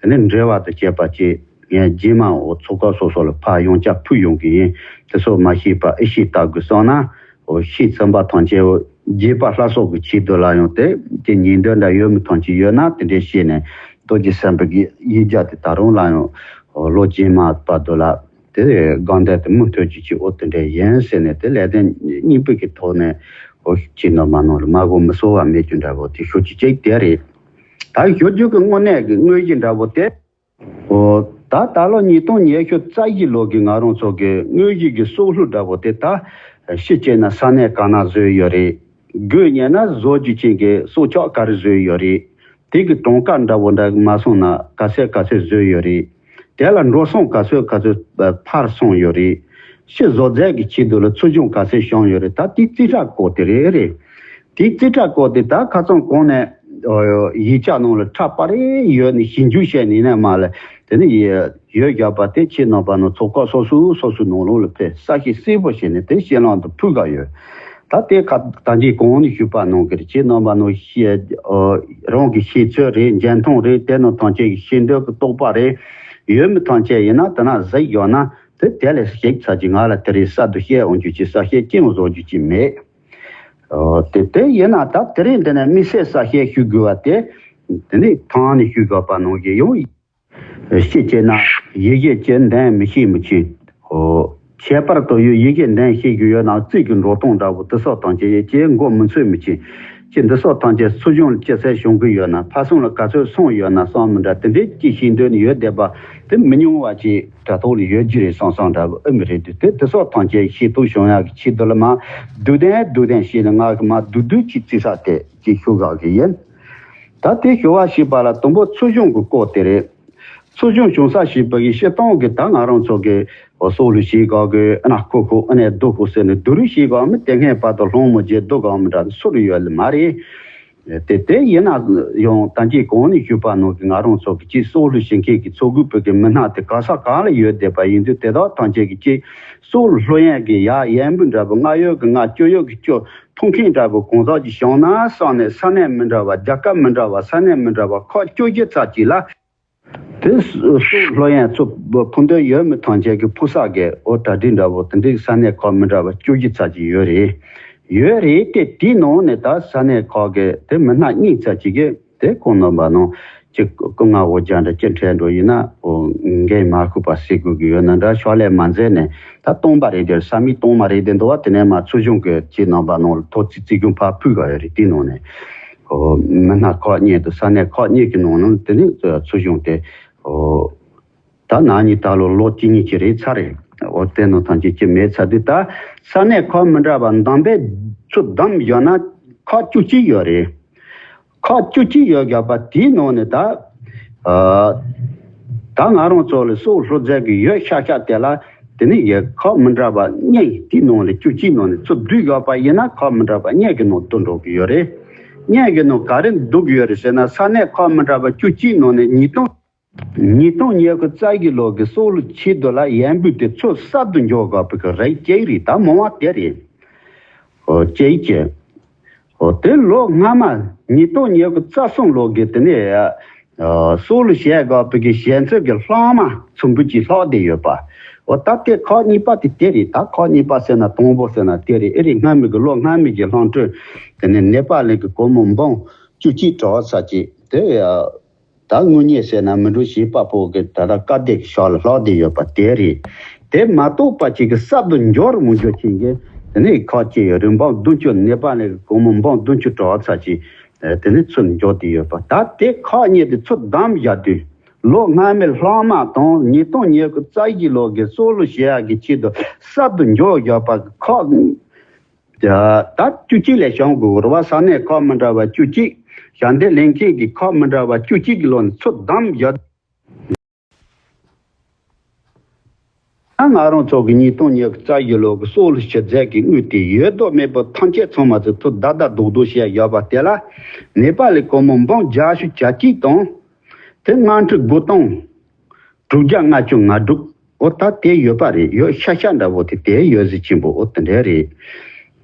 དེ་ནས་འབྲེལ་བ་དང་བཅས་པ་ཅིག་ངས་རྗེས་མ་འོ་ཚོགས་ཁག་སོ་སོ་ལ་ཕར་ཡང་བསྐྱར་ཕུལ་ཡོང་གི་ཡིན། དེ་ཚོ་མ་ཤེས་པ་ཨེ་ཤེས་ལྟ་དགོས་བསམ་ན་འོ་ཤེས་ཚན་པ་ཐམས་ཅད་འོ་རྒྱས་པ་སླར་གསོ་གི་ཆེད་དུ་ལ་ཡང་དེ་དེ་ཉིན་འདོན་འདྲ་ཡོད་མི་ཐམས་ཅད་ཡོད་ན་དེ་འདྲས་བཤད་ནས་རྡོ་རྗེ་སེམས་དཔའི་གི་ཡིག་བརྒྱ་དེ་ད་རུང་ལ་ཡང་འོ་ལོ་རྗེས་མ་བར་དུ་ལ་དེ་དགོངས་དོན་དེ་མུ་མཐུད་ཀྱི་ཅིག་འོ་དེ་འདྲས་ཡིན་ཟེར་ནས་དེ་ལས་དོན་སྙིང་པོ་གི་ཐོག་ནས་འོ་ཅི་ནོ་མ་ནོ་ལ་མ་གོ་མི་གསོ་བ་མེད་རྒྱུ་འདྲ་བོ་དེ་ཞུ་རྒྱུ་གཅིག་དེ་རེད། ད་ཞུ་རྒྱུ་གི་དངོས་གནས་ཀྱི་དངོས་གཞི་འདྲ་བོ་དེ། ཨོ། ད་ད་ལོ་ཉིས་སྟོང་ཉི་ཤུ་རྩ་བཞི་ལོ་གི་ང་རང་ཚོ་གི་དངོས་གཞི་གི་སྲོག་བླུ་འདྲ་བོ་དེ་ད་ཕྱི་བྱས་ན་ས་གནས་ག་ན་བཟོས་ཡོད་རེད། དགོས་ཉེ་ན་བཟོ་རྒྱུ་ཅན་གྱི་སྲོག་ཆགས་ག་རེ་བཟོས་ཡོད་རེད། དེ་གི་གྲངས་ཀ་འདྲ་བོ་འདྲ་མ་སོང་ན་ག་ཚད་ག་ཚད་བཟོས་ཡོད་རེད། དེ་ལ་འགྲོ་སོང་ག་ཚོད་ག་ཚོད་ཕར་སོང་ཡོད་རེད། ཕྱི་བཟོ་རྫས་ཀྱི་ཆེད་དུ་ལ་ཚུར་གཞུང་ག་ཚད་བྱུང་ཡོད་རེད། ད་དེ་རྩིས་ཁྲ་བཀོད་དེ་རེད་རེད། དེའི་རྩིས་ཁྲ་བཀོད་དེ་ད་ཁ་སང་གོང་ནས་ཡིག་ཆ་ནང་ལ་ཁྲ་པ་རེ་ཡོད་ནས་ཞིབ་འཇུག་བྱས་ནས་ནས་མ་ལ་དེ་ནས་ཡོད་བཞག་པ་དེ་ཁྱེད་རྣམ་པ་ནང་ཚོགས་ཁག་སོ་སོའི་སོ་སོའི་ནང་ལོགས་ལ་ཕེབས་གསལ་བཤད་གསལ་པོ་བྱས་ནས་དེ་ཤེས་ལམ་དུ་ཕུལ་ག་ཡོད། ད་དེ་ཁ་ད་གིན་གོང་ནས་ཞུས་པ་ནང་གི་ཁྱེད་རྣམ་པ་ནང་ཤེས་རང་གི་ཤེས་ཚོད་རེད། འཇོན་ཐང་རེད། དེ་རྣམས་ཐམས་ཅད་ཀྱི་ཤེས་འདོད་ཀྱི་རྟོག་པ་རེད། ཡོད་མི་ཐམས་ཅད་ཡིན་ན་དེ་ན་གཟིགས་ཡོང་ན་དེ་དེ་ལས་ཞིབ་ཚར་གྱི་ང་ལ་དེ་རིང་གསར་དུ་བཤད་འོང་རྒྱུ་ཅིག་གསལ་བཤད་ཅི་ཡང་བཟོ་རྒྱུ་ཅིག་མེད། ཨོ། དེ་དེ་ཡིན་ན་ད་དེ་རིང་འདི་ནས་དམིགས་བསལ་གསལ་བཤད་ཞུ་དགོས་པ་དེ། དེ་ནི་ཐང་ནས་ཞུ་དགོས་པ་ནང་བཞིན་ཡང་། ཤེས་བྱས་ན་ཡིད་ཤེས་ཀྱི་འདོན་མི་ཤེས་མི་ཆེ། ཨོ། ཁྱད་པར་དུ་ཡོད་ཡིད་ཤེས་འདོན་ཤེས་རྒྱུ་ཡོད་ན་རྩིས་ཀྱི་འགྲོ་སྟངས་འདྲ་བོ་དེ་སོགས་དང་བཅས་ཀྱི་མགོ་མི་ཚོད་མི་ཆེ། ཅི་འདི་སོགས་ཐམས་ཅད་ཚུར་བྱུང་ལ་ཅི་ཚད་བྱུང་གི་ཡོད་ན་ཕར་སོང་ལ་ག་ཚོད་སོང་ཡོད་ན་བསམ་མི་འདྲ་དེ་འདྲའི་ཅི་ཤེས་འདོད་ནི་ཡོད་བསྡད་པ་དེ་མི་ཉུང་བ་ཅིག་དྲ་ཐོག་ལ་ཡོད་རྒྱུ་རེད་བསམ་བསམ་འདྲ་བོ་ཨེ་མི་རེད་དུས་དེ་དེ་སོགས་ཐམས་ཅད་ཤེས་རྟོགས་བྱུང་ཡག་གི་ཆེད་དུ་ལ་མ་སྡུག་ལྡན་སྡུག་ལྡན་ཞེས་ནས་ང་གི་མ་སྡུག་སྡུག་ཅིག་བརྩི་ས་དེ་ཅིག་ཞུ་དགོས་ཀྱི་ཡིན། ད་དེ་ཞུ་བ་ཞེས་པ་ལ་དང་པོ་ཚུར་བྱུང་གི་སྐོར་དེ་རེད། ཚུར་བྱུང་བྱུང་ས་ཞེས་པ་གི་སྤྱིར་བཏང་གི་ད་ང་རང་ཚོ་གི་སྲོག་བླུ་བྱེད་དགོས་གི་ཨ་ན་ཁོ་ཁོ་ཨ་ནས་སྡུག་ཁོ་ཟེར་ནས་སྡུག་རུས་བྱེད་དགོས་མི་དེ་སྔའི་བར་དུ་སློང་མོ་བྱེད་སྡུག་དགོས་མི་འདྲ་སུ་རུ་ཡོད་ལ་མ་རེད། དེ་དེ་ཡིན་ན་ཡང་ད་གིན་གོང་ནས་ཞུས་པ་ནང་གི་ང་རང་ཚོ་གི་ཅིག་སྲོག་བླུ་བྱེད་མཁན་གི་ཚོགས་དགོས་པའི་གི་མི་སྣ་དེ་ག་ས་གང་ལ་ཡོད་བསྡད་པ་ཡིན་དུས་དེ་དག་ཐམས་ཅད་ཀྱི་ཅིག་སྲོག་བླུ་ཡན་གི་ཡ་ཡན་འབུ་འདྲ་བོ་ལྔ་ཡོད་གི་ལྔ་བཅུ་ཡོད་གི་བཅུ་འཐུང་མཁན་འདྲ་བོ་གང་ཟག་ཅིག་བྱུང་ན་བསམ་ནས་ས་གནས་མི་འདྲ་བ་རྒྱལ་ཁབ་མི་འདྲ་བ་ས་གནས་མི་འདྲ་བ་ཁག་བཅུ་བཞི་ཙམ་ཅིག་ལ། དེ་སོགས་སློབ་ཡོན་ཚོ་ཕུལ་འདོད་ཡོད་མི་ཐམས་ཅད་ཀྱི་ཕུལ་ས་གི་འོ་གྲ་སྒྲིག་འདྲ་བོ་དེ་འདྲའི་ས་གནས་ཁག་མི་འདྲ་བ་བཅུ་བཞི་ཙམ་ཅིག་ཡོད་རེད། ཡོད་རེད་དེ་དེའི་ནང་ནས་ད་ས་གནས་ཁག་གི་དེ་མི་སྣ་གཉིས་ཙམ་ཅིག་གིས་དེ་ཁོང་རྣམ་པ་ནང་ཅིག་སྐུ་ངལ་འོ་བརྒྱ་འདྲ་ཅི་འཕྲད་འགྲོ་ཡིན་ན་འོ་འགན་མ་ཁུར་པ་སེལ་དགོས་ཀྱི་ཡོད་ན་འདྲ་ཕྱག་ལས་མ་མཛད་ནས་ད་སྟོང་པ་རེད་དེ་ས་མིག་སྟོང་མ་རེད་དེ་འདུག་བ། དེ་ནས་མ་ཚོ་གཞུང་གི་ཅིག་རྣམ་པ་ནང་ལ་ཐོག་ཙི་ཙི་གུན་ཕར་ཕུལ་ག་ཡོད་རེད། དེའི་ནང་ནས་འོ་མི་སྣ་ཁག་གཉིས་དང་ས་གནས་ཁག་གཉིས་ཀྱི་ནང་ནང་དེ་ནས་ཚོ་གཞུང་དེ་འོ། ད་ན་ནིང་ད་ལོ་ལོ་གཅིག་གཉིས་ཀྱི་རེད་ཚར་རེད། འོ་དེ་ནང་ཐམས་ཅད་ཅི་མེད་ཚར་དུས་ད་ས་གནས་ཁག་མི་འདྲ་བ་འདམ་པའི་ཚུར་བདམས་ཡོད་ན་ཁག་བཅུ་གཅིག་ཡོད་རེད། ཁག་བཅུ་གཅིག་ཡོད་བཞག་པ་དེའི་ནང་ནས་ད་ཨ་ད་ང་རང་ཚོ་ལ་སྲོག་ལྷུ་རྫས་ཀྱི་ཡོད་ཤག་ཤག་དེ་ལ་དེ་ནི་ཡོད་ཁག་མི་འདྲ་བ་གཉིས་དེའི་ནང་ལ་བཅུ་གཅིག་ནང་ནས་ཚུར་བསྡུས་ཡོད་པ་ཡིན་ན་ཁག་མི་འདྲ་བ་གཉིས་ཀྱི་ནང་བསྡུ་འགྲོ་གི་ཡོད་རེད། གཉིས་ཀྱི་ནང་ག་རེ་བསྡུ་གི་ཡོད་རེད་ཟེར་ན་ས་གནས་ཁག་མི་འདྲ་བ་བཅུ་གཅིག་ནང་ནས་ཉིས་སྟོང་ཉིས་སྟོང་ཉི་ཤུ་རྩ་བཞི་ལོ་གི་སྲོག་ལུས་ཆེད་དུ་ལ་ཡན་འབུལ་དེ་ཚོ་གསར་དུ་འཇོག་དགོས་པའི་གི་རེད་ཅེས་རེད། ད་མང་བ་དེ་རེད། ཨོ་ཅེས་ཅེས། ཨོ་དེ་ལོ་སྔ་མ་ཉིས་སྟོང་ཉི་ཤུ་རྩ་གསུམ་ལོ་གི་དེ་ནས་ཨ་སྲོག་ལུས་བཞེས་དགོས་པའི་གི་བཞེས་ཚོད་ཀྱི་ལྷག་མ་ཚོམ་བུ་གཅིག་ལྷག་བསྡད་ཡོད་པ། ཨོ་ད་དེ་ཁག་གཉིས་པ་དེ་དེ་རེད། ད་ཁག་གཉིས་པ་ཟེར་ན་དང་པོ་ཟེར་ན་དེ་རེད། ཨེ་རེད། སྔ་མོ་གི་ལོ་སྔ་མོ་གི་ལྷག་འཕྲོས་དེ་ནས་ནེ་པ་ལི་གི་སྒོར་མོ་འབུམ་བཅུ་གཅིག་གྲངས་ཚད་ཅིག་དེ་ཨ། ད་དངུལ་རྙེད་ཟེར་ན་མི་འགྲོ་ཞེས་པ་པོ་གི་ད་ལྟ་ཀ་སྡེ་གི་ཤག་ལ་ལྷག་བསྡད་ཡོད་པ་དེ་རེད། དེ་མ་གཏོགས་པ་ཅིག་གི་གསར་དུ་འབྱོར་མི་འབྱོར་ཕྱིན་གི་དེ་ནས་ཁག་ཅིག་ཡོད་རེད། འབུམ་བདུན་ཅུ། ནེ་པ་ལི་གི་སྒོར་མོ་འབུམ་བདུན་ཅུ་གྲངས་ཚད་ཅིག་དེ་ནས་ཚུར་འབྱོར་བསྡད་ཡོད་པ། ད་དེ་ཁག་གཉིས་དེ་ཚུར་བདམས་བཞག་དུས་ལོ་སྔ་མའི་ལྷག་མ་དང་ཉིས་སྟོང་ཉི་ཤུ་རྩ་བཞི་ལོ་གི་སྲོག་ལུས་བཞེས་ཡག་གི་ཆེད་དུ་གསར་དུ་འབྱོར་བཞག་པ་གི་ཁག་ད་བཅུ་གཅིག་ལས་བྱུང་དགོས་རེད་བ། ས་གནས་ཁག་མི་འདྲ་བ་བཅུ་གཅིག་ཞབས་འདེགས་ལེན་མཁན་གྱི་ཁག་མི་འདྲ་བ་བཅུ་གཅིག་གི་ལོ་ནས་ཚུར་བདམས་ཡོད། ད་ང་རང་ཚོ་གི་ཉིས་སྟོང་ཉི་ཤུ་རྩ་བཞི་ལོ་གི་སྲོག་ལུས་ཞི་རྩད་ཀྱི་དངུལ་དེ་ཡོད་དོ་མེད་པོ་ཐམས་ཅད་ཚང་མ་ཚུར་ཚུར་བདའ་བདའ་རྡོག་རྡོག་བྱས་ཡོད་པ་དེ་ལ་ནེ་པ་ལི་སྒོར་མོ་འབུམ་བརྒྱད་ཅུ་གྱ་གཅིག་དང་དེ་ལྔ་ཁྲི་དགུ་སྟོང་དྲུག་བརྒྱ་ལྔ་བཅུ་ང་དྲུག་འོ་ད་དེ་ཡོད་པ་རེད། ཡོད་ཤ་ཤ་འདྲ་བོ་དེ་དེ་ཡོད་ཟེར་ཆེན་པོ་འོ་དེ་འདྲ་རེད།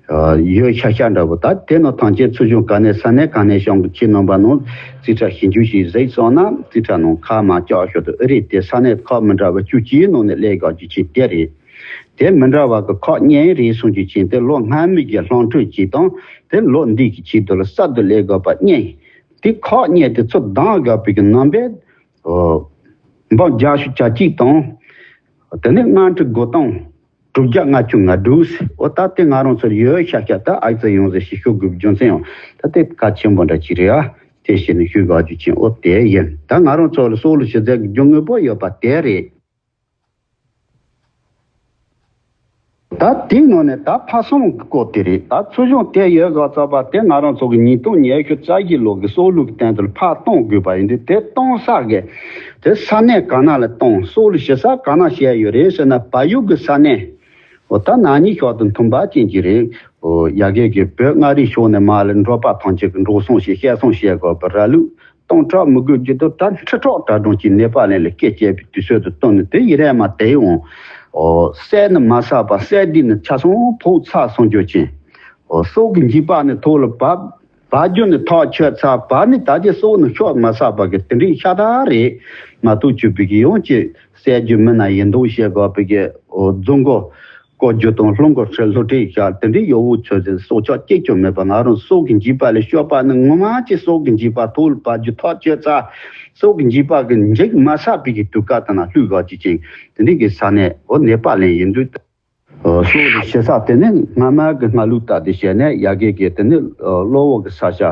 ཡོད་ཤ་ཤ་འདྲ་བོ་ད་དེ་ནང་ཐམས་ཅད་ཚུར་བྱུང་ག་ནས་ས་གནས་ག་ནས་བྱུང་གི་ཁྱེད་རྣམ་པ་ནང་རྩིས་ཁྲ་ཞིབ་འཇུག་ཞིག་གཟིགས་སོང་ན་རྩིས་ཁྲ་ནང་ཁ་མ་བཅག་ཞོར་དུ་ཨེ་རེད། དེ་ས་གནས་ཁག་མི་འདྲ་བ་བཅུ་གཅིག་ནང་ནས་སླེབས་དགོས་རྒྱུ་ཆེ་དེ་རེད། དེ་མི་འདྲ་བ་གི་ཁག་གཉིས་རེད་གསུང་རྒྱུ་ཆེ་དེ་ལོ་སྔ་མོ་གི་ལྷག་འཕྲོས་ཅིག་དང་དེ་ལོ་འདི་གི་ཆེད་དུ་ལ་གསར་དུ་སླེབས་དགོས་པ་གཉིས། དེ་ཁག་གཉིས་དེ་ཚུར་བདམས་དགོས་པའི་གི་རྣམ་པས། འབུམ་བརྒྱད་ཅུ་གྱ་གཅིག་དང་། དེ་ནས་ལྔ་ཁྲི་དགུ་སྟོང་དྲུག་བརྒྱ་ལྔ་བཅུ་ང་དྲུག་འོ་ད་དེ་ང་རང་ཚོར་ཡོད་ཤ་ཤ་ད་ཨ་ཙི་ཡོང་ཟེར་ཞིག་ཤོད་དགོས་རྒྱུ་མཚན་ཡང་ད་དེ་གལ་ཆེན་པོ་འདྲ་ཅིག་རེད་ཨ། དེ་བྱས་ནས་ཞུ་དགོས་རྒྱུ་ཆེན་འོ་དེ་ཡིན། ད་ང་རང་ཚོ་ལ་སྲོག་ལུས་ཞི་རྩད་ཀྱི་རྒྱུ་དངོས་པོ་ཡོད་པ་དེ་རེད། ད་དེའི་ནང་ནས་ད་ཕ་སོང་གི་སྐོར་དེ་རེད། ད་ཚོ་གཞུང་དེ་ཡོད་དགོས་ཚོགས་པ་དེ་ང་རང་ཚོ་གི་ཉིས་སྟོང་ཉི་ཤུ་རྩ་བཞི་ལོ་གི་སྲོག་ལུས་ཀྱི་སྟེང་དུ་ཕར་གཏོང་དགོས་པ་ཡིན་དུས་དེ་གཏོང་ས་གི་དེ་ས་གནས་ག་ན་ལ་གཏོང་སྲོག་ལུས་ཞི་ས་ག་ན་བྱས་ཡོད་རེད་ཟེར་ན་བལ་ཡུལ་གི་ས་གནས་འོ་ད་ན་ནིང་ཞོག་ཏུ་མཐུན་པ་ཅན་གྱི་རེད། འོ་ཡ་གི་གི་བོད་མངའ་རིས་ཕྱོགས་ནས་མར་ལ་འབྲོག་པ་ཐམས་ཅད་ཀྱི་འགྲོ་སོང་བྱེད་སྐྱེལ་སོང་བྱེད་དགོས་པ་ར་ལུག་གཏོང་དྲག་མི་དགོས་རྒྱུ་དུ་ད་ཁྲི་ཕྲག་དྲག་སྒྲོམ་གྱི་ནད་པ་ལེན་ལ་སྐད་བཅད་པའི་དུས་ཚོད་དུ་བཏོན་ནས་དེ་ཡི་རེད་མ་དེ་འོང་། ཨོ་བསད་ནི་མ་བསད་པ་བསད་དུས་ནི་ཆ་ཚང་ཕོག་ཚར་སོང་རྒྱུ་ཅན། ཨོ་སྲོག་གི་འཇིགས་པ་ནི་ཐོག་ལ་བབ་བབ་རྒྱུ་ནི་ཐག་ཆོད་ཚར་བབ་ནི་ད་ཀྱི་སྲོག་ནི་ཤོར་མ་བསད་པ་གི་དེ་འདྲའི་ཤ་སྟག་རེད། མ་གཏོགས་བཅུ་པའི་གི་ཡོང་ཅི་བསད་རྒྱུ་མིན་ན་ཡིན་མདོག་བཤད་དགོས་པའི་གི་ཨོ་རྫུན་གོ་བཀོལ་རྒྱུ་དང་སློང་གི་ཁྲིད་སློབ་ཁྲིད་བཞག་དེ་འདྲའི་ཡོ་བོ་ཚོས་ཟེར་སྲོག་ཆགས་གཅིག་ཀྱང་མེད་པ་ང་རང་སྲོག་གི་འཇིགས་པ་ལས་སྐྱོབ་པ་ནི་ངོ་མ་ཅིག་སྲོག་གི་འཇིགས་པ་ཐོག་ལ་བབས་རྒྱུ་ཐག་ཆོད་ཚར། སྲོག་གི་འཇིགས་པ་གི་འཇིགས་མ་ཚར་བའི་གི་དུས་སྐབས་དེ་ན་ལྷོད་དགོས་ཀྱི་ཅིང་དེ་འདྲའི་གི་ས་གནས་འོ་ནད་པ་ལེན་ཡིན་དུས། སྲོག་གི་ཞི་ས་དེ་ནི་སྔ་མ་གི་སྔ་ལུགས་ལྟར་དུ་བྱས་ནས་ཡ་གི་གི་དེ་ནི་གློ་བོ་གི་ས་ཆ།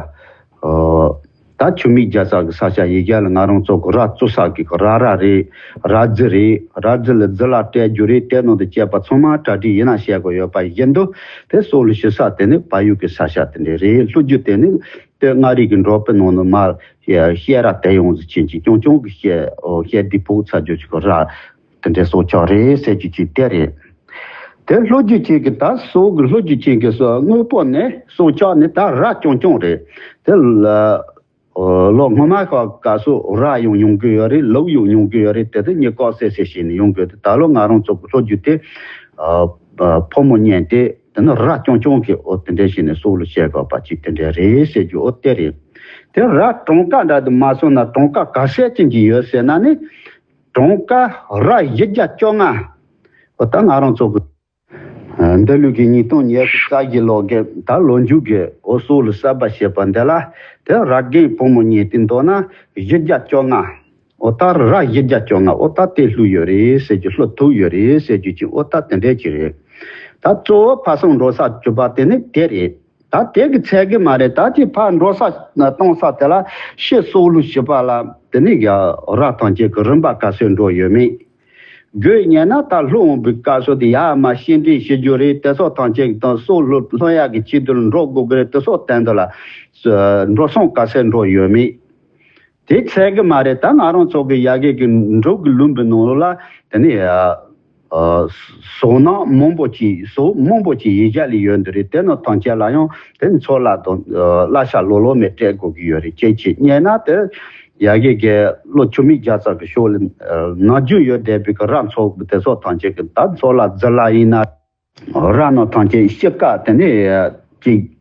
ད་ཆུ་མིག་རྒྱ་ས་གི་ས་ཆ་ཡི་གེ་ལ་ང་རང་ཚོ་གི་ར་བཙུགས་ས་གི་ར་ར་རེད། ར་རྫི་རེད། ར་རྫི་ལ་རྫི་ལ་སྤྲད་རྒྱུ་རེད། དེ་ནང་དུ་སྐྱེས་པ་ཚང་མ་གྲ་སྒྲིག་ཡིན་ན་བྱེད་དགོས་ཡོད་པ་ཡིན་དུས་དེ་སྲོག་ལུས་ཞི་ས་དེ་ནི་བལ་ཡུལ་གི་ས་ཆ་དེ་འདྲ་རེད། ལྷོ་རྒྱུད་དེ་ནི་སྟོད་མངའ་རིས་གི་འབྲོག་པའི་ནང་དུ་མར་བཤད་ར་དེ་ཡོང་ཟིག་ཆེན་གྱི་ཅུང་ཅུང་གི་བཤད་བཤད་དེ་ཕོག་ཚར་རྒྱུ་ཅིག་གི་ར། དེ་འདྲའི་སྲོག་ཆགས་རེད་ཟེར་རྒྱུ་ཅིག་དེ་རེད། དེ་ལྷོ་རྒྱུད་ཅན་གྱི་ད་སྲོག་གི་ལྷོ་རྒྱུད་ཅན་གྱི་སྲོག་དངོས་པོ་ནི་སྲོག་ཆགས་ནི་ད་ར་རྐྱང་རྐྱང་རེད། དེ་ལ་ལོ་སྔོན་མ་ཁ་སྐབས་སུ་ར་ཡང་ཡོང་གི་ཡོད་རེད། ལུག་ཡང་ཡོང་གི་ཡོད་རེད། དེ་དུས་ཉི་ཀོག་སེ་སེ་བྱས་ནས་ཡོང་གི་ཡོད་དེ་ད་ལོ་ང་རང་ཚོ་གི་ལྷོ་རྒྱུད་དེ་ཕོ་མོ་གཉེན་དེ་དེ་ནི་ར་རྐྱང་རྐྱང་གི་འོ་དེ་འདྲ་བྱས་ནས་སྲོག་ལུས་བྱེད་དགོས་པ་ཅིག་དེ་འདྲ་རེད་ཟེར་རྒྱུ་འོ་དེ་རེད། དེ་ར་གྲངས་ཀ་འདྲ་དུ་མ་སོང་ན་གྲངས་ཀ་ག་ཚད་ཅན་གྱི་ཡོད་ཟེར་ན་ནི། གྲངས་ཀ་ར་བཞི་བརྒྱ་བཅོ་ལྔ། འོ་ད་ང་རང་ཚོ་གི་འདི་ལོ་གི་ཉིས་སྟོང་ཉི་ཤུ་རྩ་བཞི་ལོ་གི་ད་ལོ་མཇུག་གི་འོ་སྲོག་བླུ་གསར་པ་བྱེད་པ་འདི་ལ་དེ་ར་རྒན་བུ་མོ་གཉིས་དེ་འདོགས་ན་བཞི་བརྒྱ་བཅོ་ལྔ། འོ་ད་ར་བཞི་བརྒྱ་བཅོ་ལྔ། འོ་ད་དེ་བླུ་ཡོད་རེད་ཟེར་རྒྱུ། བླུ་ཐུབ་ཡོད་རེད་ཟེར་རྒྱུ་ཅིག་འོ་ད་དེ་འདྲས་ཅིག་རེད། ད་གཙོ་བོ་ཕ་སྲུང་འགྲོ་ས་གྱུར་པ་དེ་ནི་དེ་རེད། ད་དེ་གི་ཚད་གི་མ་རེད། ད་ཅི་ཕར་འགྲོ་ས་གཏོང་ས་དེ་ལ་ཕྱི་སྲོག་བླུ་བྱེད་པ་ལ་དེ་ནི་ཡ་ར་ཐམས་ཅད་གི་རིམ་པ་ག་ཚོད་འགྲོ་ཡོད་མེད། དགོས་ཉེ་ན་ད་བླུ་འོང་བའི་སྐབས་སུ་དེ་ཡ་མ་ཤེས་འདྲེན་བྱེད་རྒྱུ་རེད། དེ་སོགས་ཐམས་ཅད་དང་སྲོག་བླུ་བླུ་ཡག་གི་ཆེད་དུ་འགྲོ་དགོས་གི་རེད། དེ་སོགས་དོན་དུ་ལ་འགྲོ་སོང་ག་ཚད་འགྲོ་ཡོད་མེད། དེ་ཚད་གི་མ་རེད། ད་ང་རང་ཚོ་གི་ཡ་གི་གི་འབྲུག་གི་ལུང་པའི་ནང་ལ་དེ་ནི་ཨ་ཨ་ཟོག་སྣ་མང་པོ་ཅིག་ཟོག་མང་པོ་ཅིག་ཡིད་བཞག་ལས་ཡོད་འདི་རེད། དེ་ནི་ཐམས་ཅད་ལ་ཡང་དེ་ནི་ཚོ་ལ་དང་ཨ་གླ་ཆ་ལོ་ལོ་མེ་སྤྲད་དགོས་ཀྱི་ཡོད་རེད། ཅེས་ཅེས་ཉན་ན་དེ་ཡ་གི་གི་ལོ་བཅུ་མེད་བརྒྱ་ཙམ་གི་ཤོག་ལ་ཨ་ནམ་རྒྱུན་ཡོད་བསྡད་པའི་གི་ར་ཚོ་དེ་ཚོ་ཐམས་ཅད་གི་ད་ཚོ་ལ་རྫི་ལ་ཡིན་ན། ར་ནང་ཐམས་ཅད་ཤི་ཀ་དེ་ནས་ཅིག་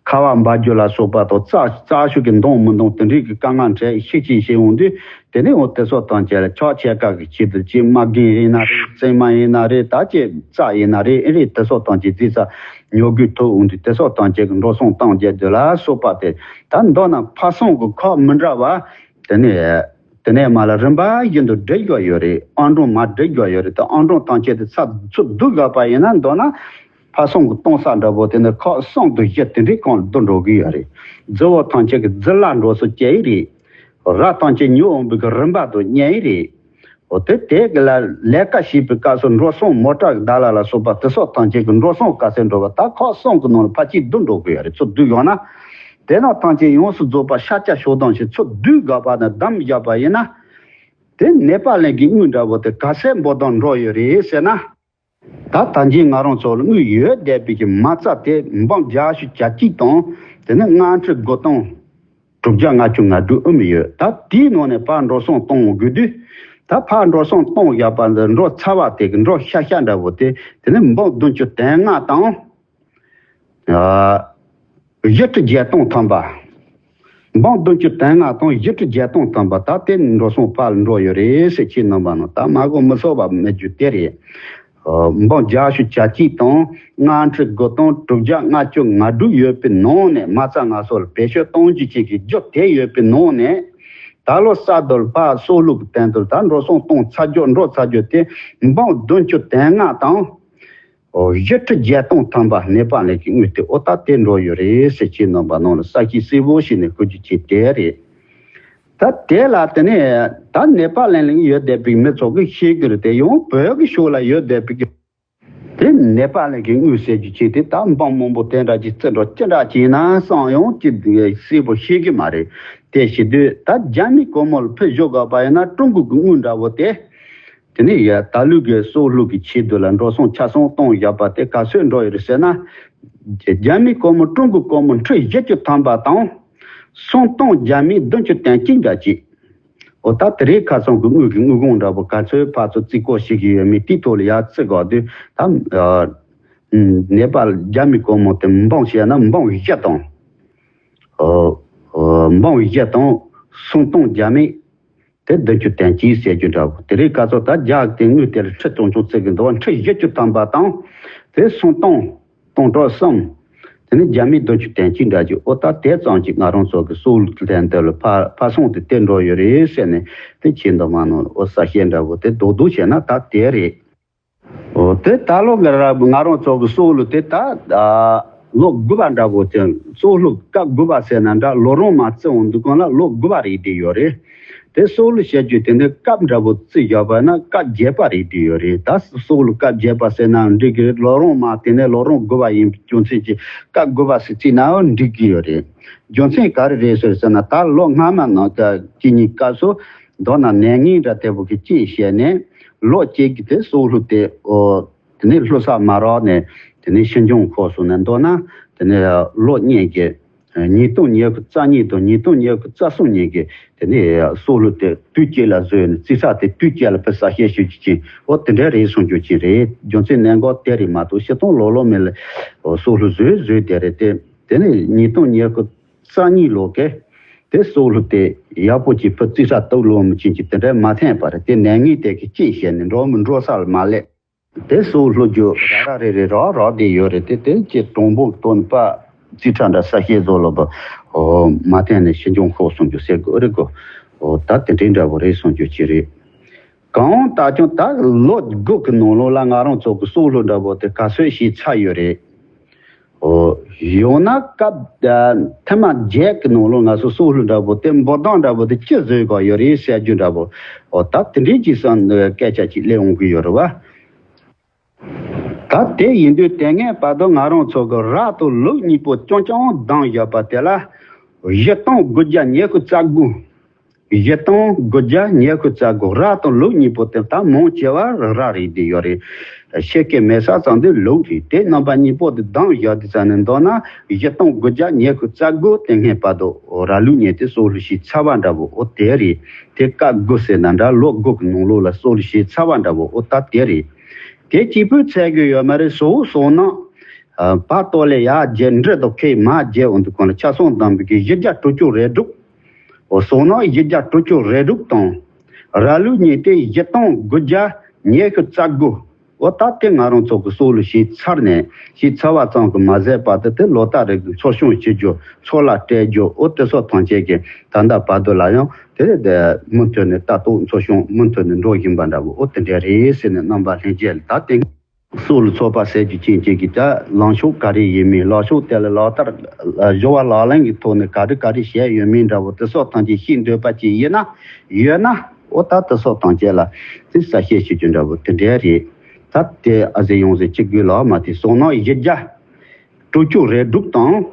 ཁ་བ་འབབ་རྒྱུ་ལ་སོགས་པ་དང་། རྩ་རྩ་ཤུགས་ཀྱི་འདང་མི་འདང་དེ་འདྲའི་གི་དཀའ་ངལ་འཕྲད་ཤིག་ཅིག་བྱེད་འོང་དུས། དེ་ནས་འོ་དེ་ཚོ་ཐམས་ཅད་ལ་ཆོག་ཆེ་ཀ་གི་ཆེད་དུ་ཅིག་རྨ་རྒན་ཡིན་ན་རེད། བཙུན་མ་ཡིན་ན་རེད། ད་ཅིག་རྩ་ཡིན་ན་རེད། ཨེ་རེད། དེ་ཚོ་ཐམས་ཅད་རྫི་ས་ཉོ་དགོས་ཐུག་འོང་དུས། དེ་ཚོ་ཐམས་ཅད་གི་འགྲོ་སོང་གཏོང་རྒྱུ་དེ་ལ་སོགས་པ་དེ་ད་མདོར་ན་ཕ་སྲུང་གི་ཁག་མི་འདྲ་བ། དེ་ནས་དེ་ནས་མ་ལ་རིམ་པ་བཞིན་དུ་སྒྲིག་དགོས་ཡོད་རེད། ཨང་གྲངས་མར་སྒྲིག་དགོས་ཡོད་རེད། ད་ཨང་གྲངས་ཐམས་ཅད་དེ་ཚ་ཚུར་བསྡུ་དགོས་པ་ཡིན་ན། མདོར་ན་ཕ་སྲུང་གི་གཏོང་ས་འདྲ་པོ་དེ་ནི་ཁག་གསུམ་དང་བཞི་དེ་འདྲའི་སྒང་ལ་བསྡུ་འགྲོ་གི་ཡོད་རེད། རྫི་བོ་ཐམས་ཅད་ཀྱི་རྫི་ལ་འགྲོ་སོ་བྱེད་ཡི་རེད། ར་ཐམས་ཅད་ཉོ་འོང་བའི་གི་རིམ་པ་དང་ཉན་ཡི་རེད། འོ་དེ་དེ་གི་ལ་ལས་ཀ་བྱེད་པའི་སྐབས་སུ་འགྲོ་སོང་མོ་ཊ་གི་བརྡ་ལ་ལ་སོགས་པ་དེ་སོགས་ཐམས་ཅད་ཀྱི་འགྲོ་སོང་ག་ཚད་འགྲོ་བ་ད་ཁག་གསུམ་གི་ནང་ལ་ཕལ་ཆེར་བསྡུ་འགྲོ་གི་ཡོད་རེད། ཚུར་བསྡུ་ཡོང་ན། དེ་རྣམས་ཐམས་ཅད་ཡོངས་སུ་རྫོགས་པ་ཤཱཀྱ་ཞོ་དང་ཞིག་ཚུར་བསྡུས་དགོས་པ་ན་བསྡམས་བཞག་པ་ཡིན་ན། དེ་ནེ་པ་ལན་གྱི་དངུལ་འདྲ་བོ་དེ་ག་ཚད་འབོར་དང་འགྲོ་ཡོད་རེད་ཟེར་ན། ད་ད་གིན་ང་རང་ཚོ་ལ་དངུལ་ཡོད་བསྡད་པའི་གི་མ་རྩ་དེ་འབུམ་བརྒྱད་ཅུ་གྱ་གཅིག་དང་དེ་ནས་ལྔ་ཁྲི་དགུ་སྟོང་དྲུག་བརྒྱ་ལྔ་བཅུ་ང་དྲུག་ཨུམ་ཡོད། ད་དེའི་ནང་ནས་ཕར་འགྲོ་སོང་གཏོང་དགོས་དུས། ད་ཕར་འགྲོ་སོང་གཏོང་བཞག་པ་འདི་འགྲོ་ཚ་བ་དེ་གི་འགྲོ་ཤ་ཤ་འདྲ་བོ་དེ་དེ་ནས་འབུམ་བདུན་ཅུ་དོན་ལྔ་དང་། ཨ། བཞི་ཁྲི་བརྒྱད་སྟོང་ཐམ་པ། འབུམ་བདུན་ཅུ་དོན་ལྔ་དང་བཞི་ཁྲི་བརྒྱད་སྟོང་ཐམ་པ། ད་དེ་འགྲོ་སོང་ཕར་འགྲོ་ཡོད་རེད་ཟེར། ཁྱེད་རྣམ་པ་ནང་ད་མ་གོ་མི་ཚོར་བ་མེད་རྒྱུ་དེ་རེད། ཨ། འབུམ་བརྒྱད་ཅུ་གྱ་གཅིག་དང་ལྔ་ཁྲི་དགུ་སྟོང་དྲུག་བརྒྱ་ལྔ་བཅུ་ང་དྲུག་ཡོད་པའི་ནང་ནས། མ་རྩ་ང་ཚོ་ལ་བེད་སྤྱོད་གཏོང་རྒྱུ་ཅིག་གི་རྒྱུ་དེ་ཡོད་པའི་ནང་ནས། ད་ལོ་གསར་དུ་ཕར་སྲོག་བླུ་གི་དོན་དུ་ད་འགྲོ་སོང་གཏོང་ཚར་རྒྱུ་འགྲོ་ཚར་རྒྱུ་དེ་འབུམ་བདུན་ཅུ་དོན་ལྔ་དང་། ཨོ། བཞི་ཁྲི་བརྒྱད་སྟོང་ཐམ་པ་ནེ་པ་ལན་གྱི་དངུལ་དེ་ཨོ་ད་དེ་འགྲོ་ཡོད་རེད་ཟེར། ཁྱེད་རྣམ་པ་ནང་ལ་གསལ་བཤད་གསལ་པོ་བྱས་ནས་ཤོད་རྒྱུ་ཅིག་དེ་རེད། ད་དེ་ལ་དེ་ནས་ད་ནེ་པ་ལན་ལ་ཡོད་བསྡད་པའི་མི་ཚོ་གིས་ཤེས་ཀྱི་རེད། དེ་ཡང་བོད་ཀྱི་ཕྱོགས་ལ་ཡོད་བསྡད་པའི་གི་དེ་ནེ་པ་ལན་གྱི་དངུལ་ཟེར་རྒྱུ་ཅིག་དེ་ད་འབུམ་མང་པོ་དེ་འདྲ་ཅིག་བརྩི་འགྲོ་ཅི་འདྲ་ཅིག་ཡིན་ན་བསམ་ཡང་ཅི་གསལ་པོ་ཤེས་ཀྱི་མ་རེད། དེ་བྱེད་དུས་ད་རྒྱ་མི་སྒོར་མོ་ལ་ཕུལ་བཞག་དགོས་པ་ཡིན་ན་ཀྲུང་གོ་གི་དངུལ་འདྲ་བོ་དེ། དེ་ནས་ཡ་ད་ལོའི་གི་སྲོག་བླུ་གི་ཆེད་དུ་ལ་འགྲོ་སོང་ཆ་ཚང་གཏོང་བཞག་པ་དེ་ག་ཚོད་འགྲོ་ཡོད་རེད་ཟེར་ན། རྒྱ་མི་སྒོར་མོ་ཀྲུང་གོ་སྒོར་མོ་ཁྲི་བཞི་བཅུ་ཐམ་པ་དང་། སོང་གཏོང་རྒྱ་མི་བདུན་ཅུ་དོན་གཅིག་འདྲ་ཅིག་འོ་ད་དེ་རིང་ཁ་སང་གི་དངུལ་གི་དངུལ་གོང་འདྲ་པོ་ག་ཚོད་ཕར་ཚུར་རྩིས་སྐོར་བྱེད་ཀྱི་ཡོད་མེད་དེའི་ཐོག་ལ་ཡར་བརྩི་དགོས་དུས་ད། ཨ། ནེ་པ་ལ་རྒྱ་མི་སྒོར་མོ་དེ་འབུམ་བྱས་ན་འབུམ་བཞི་དང་། ཨ། ཨ། འབུམ་བཞི་དང་སོང་གཏོང་རྒྱ་མི། དེ་བདུན་ཅུ་དོན་གཅིག་ཟེར་རྒྱུ་འདྲ་བོ། དེ་རིང་ཁ་སང་ད་རྒྱ་དེ་དངུལ་དེ་ལ་ཁྲི་ཆུང་ཆུང་བརྩི་གི་འདུག་ཁྲི་བཞི་བཅུ་ཐམ་པ་དང་། དེ་སོང་གཏོང་སྟོང་ཕྲག་གསུམ། དེ་ནི་རྒྱ་མི་བདུན་ཅུ་དོན་གཅིག་འདྲ་རྒྱུ། ཨོ་ད་དེ་ཙམ་གྱིས་ང་རང་ཚོ་གི་སྲོག་བླུ་ལྷན་དེ་ལ་ཕ་ཕ་སྲུང་དེ་དེ་འགྲོ་ཡོད་རེད་ཟེར་ནས་དེ་ཁྱེད་འདི་མ་ནོར། ཨོ་ས་ཤེས་འདྲ་བོ་དེ་རྡོག་རྡོག་བྱས་ན་ད་དེ་རེད། འོ་དེ་ད་ལོ་ང་ར་ང་རང་ཚོ་གི་སྲོག་བླུ་དེ་ད་ཨ་ལོ་དགུ་པ་འདྲ་པོ་ཅན། སྲོག་བླུ་སྐབས་དགུ་པ་ཟེར་ན་འདྲ། ལོ་རིམ་མ་བརྩི་འོང་དུས་སྒང་ལ་ལོ་དགུ་པ་རེད་བསྡད་ཡོད་རེད། དེ་སྲོག་བླུ་བྱེད་རྒྱུ་དེ་ནི་སྐབས་འདྲ་པོ་བརྩི་བཞག་པ་ན་སྐབས་བརྒྱད་པ་རེད་བསྡད་ཡོད་རེད། ད་སྲོག་བླུ་སྐབས་བརྒྱད་པ་ཟེར་ན་འགྲིག་གི་རེད། ལོ་རིམ་མ་དེ་ནས་ལོ་རིམ་དགུ་པ་ཡིན་པའི་རྒྱུ་མཚན་གྱིས་སྐབས་དགུ་པ་ཟེར་བརྩིས་ནའང་འགྲིག་གི་ཡོད་རེད། རྒྱུ་མཚན་ག་རེ་རེད་ཟེར་ཟེར་ན། ད་ལོ་སྔ་མ་ནང་ད་གཅིག་གཉིས་སྐབས་སུ་མདོར་ན་ནད་ངན་འདྲ་དེ་པོ་གི་རྐྱེན་བྱས་ནས་ལོ་གཅིག་གི་དེ་སྲོག་བླུ་དེ། ཨོ། དེ་ནས་བླུ་ས་མ་རག་ནས་དེ་ནས་ཤི་འབྱུང་ཁོག་སོང་ནས། མདོར་ན་དེ་ནས་ལོ་གཉིས་ཀྱི་ཉིས་སྟོང་ཉི་ཤུ་རྩ་གཉིས་དང་ཉིས་སྟོང་ཉི་ཤུ་རྩ་གསུམ་ཉིན་གྱི་དེ་ནས་སྲོག་བླུ་དེ་དུས་གཅིག་ལ་བཟོས་ནས་བརྩི་ས་དེ་དུས་གཅིག་ལ་ཕུལ་ས་ཞེས་ཞུ་རྒྱུ་ཅིག་འོ་དེ་འདྲ་རེད་གསུང་རྒྱུ་ཅིག་རེད། རྒྱུ་མཚན་གནད་འགག་དེ་རེད་མ་གཏོགས་སྤྱིར་བཏང་ལོ་ལོ་མེད་ལ་སྲོག་བླུ་བཟོས་བཟོས་དེ་རེད་དེ། དེ་ནས་ཉིས་སྟོང་ཉི་ཤུ་རྩ་གཉིས་ལོ་གི་ དེ་སྲོག་བླུ་དེ་ཡག་པོ་ཅིག་ཕུ་རྩིས་ཁྲ་གཏུབ་ལོ་མི་ཅན་གྱི་དེ་འདྲ་མ་འཐེན་པར་དེ་ནད་ངན་དེ་གི་སྐྱེས་བྱས་ནས་འགྲོ་མི་འགྲོ་ས་ལ་མ་སླེབས། དེ་སྲོག་བླུ་རྒྱུ་ར་ར་རེ་རེ་རོགས་རོགས་དེ་ཡོད་རེད། དེ་དེ་ཅེ་གྲོང་པོ་སྟོན་པ་རྩིས་ཁྲ་འདྲ་ས་ཤེས་བཟོ་ལོ་བ། ཨོ་མ་འཐེན་ནས་ཤི་འབྱུང་ཤོག་གསུང་རྒྱུ་ཟེར་དགོས་རེད་གོ། ཨོ་ད་དེ་འདྲའི་འདྲ་བོ་རེད་གསུང་རྒྱུ་ཅི་རེད། གང་ལྟར་ཀྱང་ད་ལོ་དགུ་གི་ནང་ལོགས་ལ་ང་རང་ཚོ་གི་སྲོག་བླུ་འདྲ་བོ་དེ་ག་ཚོད་ཞིག་ཚར་ཡོད་རེད། ཨོ། ཡང་ན་སྐབས་ཐེངས་མ་བརྒྱད་ཀྱི་ནང་ལོགས་ང་ཚོ་སྲོག་བླུ་འདྲ་བོ་དེ་འབོད་སྟངས་འདྲ་བོ་དེ་ཅི་བཟོས་ག་ཡོད་རེད་ཟེར་རྒྱུ་འདྲ་བོ། ཨོ་ད་དེ་འདྲའི་ཅིག་བསམ་སྐད་ཆ་ཅིག་སླེབས་འོང་གི་ཡོད་རེད་བ། ད་དེ་ཡིན་དུས་དེ་སྔས་བར་དུ་ང་རང་ཚོ་གི་ར་དང་ལུག་གཉིས་པོ་རྐྱང་རྐྱང་བསྡམས་བཞག་པ་དེ་ལ་བཞི་སྟོང་དགུ་བརྒྱ་ཉི་ཤུ་རྩ་དགུ། བཞི་སྟོང་དགུ་བརྒྱ་ཉི་ཤུ་རྩ་དགུ། ར་དང་ལུག་གཉིས་པོ་དེ་ད་མང་ཆེ་བ་ར་རེད་དེ་ཡོད་རེད། ཕྱེད་ཀའི་མེད་ས་ཙམ་དེ་ལུག་རེད། དེ་རྣམ་པ་གཉིས་པོ་དེ་བསྡམས་བཞག་དུས་ཙ་ནས་མདོར་ན་བཞི་སྟོང་དགུ་བརྒྱ་ཉི་ཤུ་རྩ་དགུ། དེ་སྔས་བར་དུ་ར་ལུག་གཉིས་དེ་སྲོག་བླུ་བྱས་ཚར་བ་འདྲ་བོ་ཨོ་དེ་རེད། དེ་སྐབས་དགུ་ཟེར་ན་འདྲ་ལོ་དགུ་གི་ནང་ལོགས་ལ་སྲོག་བླུ་བྱས་ཚར་བ་འདྲ་བོ་ཨོ་ད་དེ་རེད། དེ་གཅིག་པུས་ཚར་གི་ཡོད་མ་རེད། ཟོག་ཟོག་ནང་བར་དོ་ལས་ཡར་རྒྱས་འབྲི་དང་ཁའི་མར་རྒྱས་འོང་དུས་གང་ལ་ཆ་ཚང་བསྡམས་པའི་གི་བཞི་བརྒྱ་དྲུག་ཅུ་རེ་དྲུག། ཨོ་སོང་ན་བཞི་བརྒྱ་དྲུག་ཅུ་རེ་དྲུག་དང་། ར་ལུག་གཉིས་དེ་བཞི་སྟོང་དགུ་བརྒྱ་ཉི་ཤུ་རྩ་དགུ། ཨོ་ད་དེ་ང་རང་ཚོ་གི་སྲོག་བླུ་བྱས་ཚར་ནས་བྱས་ཚར་བ་ཙམ་གྱིས་མ་ཟད་པར་དུ་དེ་ལོ་ལྟར་རེ་གི་འཚོ་སྐྱོང་བྱེད་རྒྱུ་འཚོ་ལ་སྤྲད་རྒྱུ་ཨོ་དེ་སོགས་ཐམས་ཅད་ཀྱི་ད་ལྟ་བར་དུ་ལ་ཡང་དེ་མུ་མཐུད་ནས་ལྟ་རྟོག་འཚོ་སྐྱོང་མུ་མཐུད་ནས་འགྲོ་བཞིན་པ་འདྲ་བོ་ཨོ་དེ་འདྲ་རེད་ཟེར་ནས་རྣམ་པ་ལྷན་རྒྱས་ལ་ད་དེ། སྲོག་བླུ་ཚོགས་པ་ཟེར་རྒྱུ་ཅན་གཅིག་གིས་ད་ལངས་ཕྱོགས་ག་རེ་ཡིན་མིན་ལངས་ཕྱོགས་དེ་ལ་ལག་བསྟར་སྦྱོར་བ་ལག་ལེན་གྱི་ཐོག་ནས་ག་རེ་ག་རེ་བྱས་ཡོད་མིན་འདྲ་བོ་དེ་སོགས་ཐམས་ཅད་ཤེས་འདོད་པ་ཅིག་ཡིན་ན་ཡོད་ན་ཨོ་ད་དེ་སོགས་ཐམས་ཅད་ལ་དེ་གསལ་བཤད་བྱེད་རྒྱུ་འདྲ་བོ་དེ་འདྲ་རེད། ད་དེ་ཨ་ཟེ་ཡོང་ཟེ་གཅིག་དགོས་ལ་མ་དེ་སོང་ན་བཞི་བརྒྱ་དྲུག་ཅུ་རེ་དྲུག་དང་།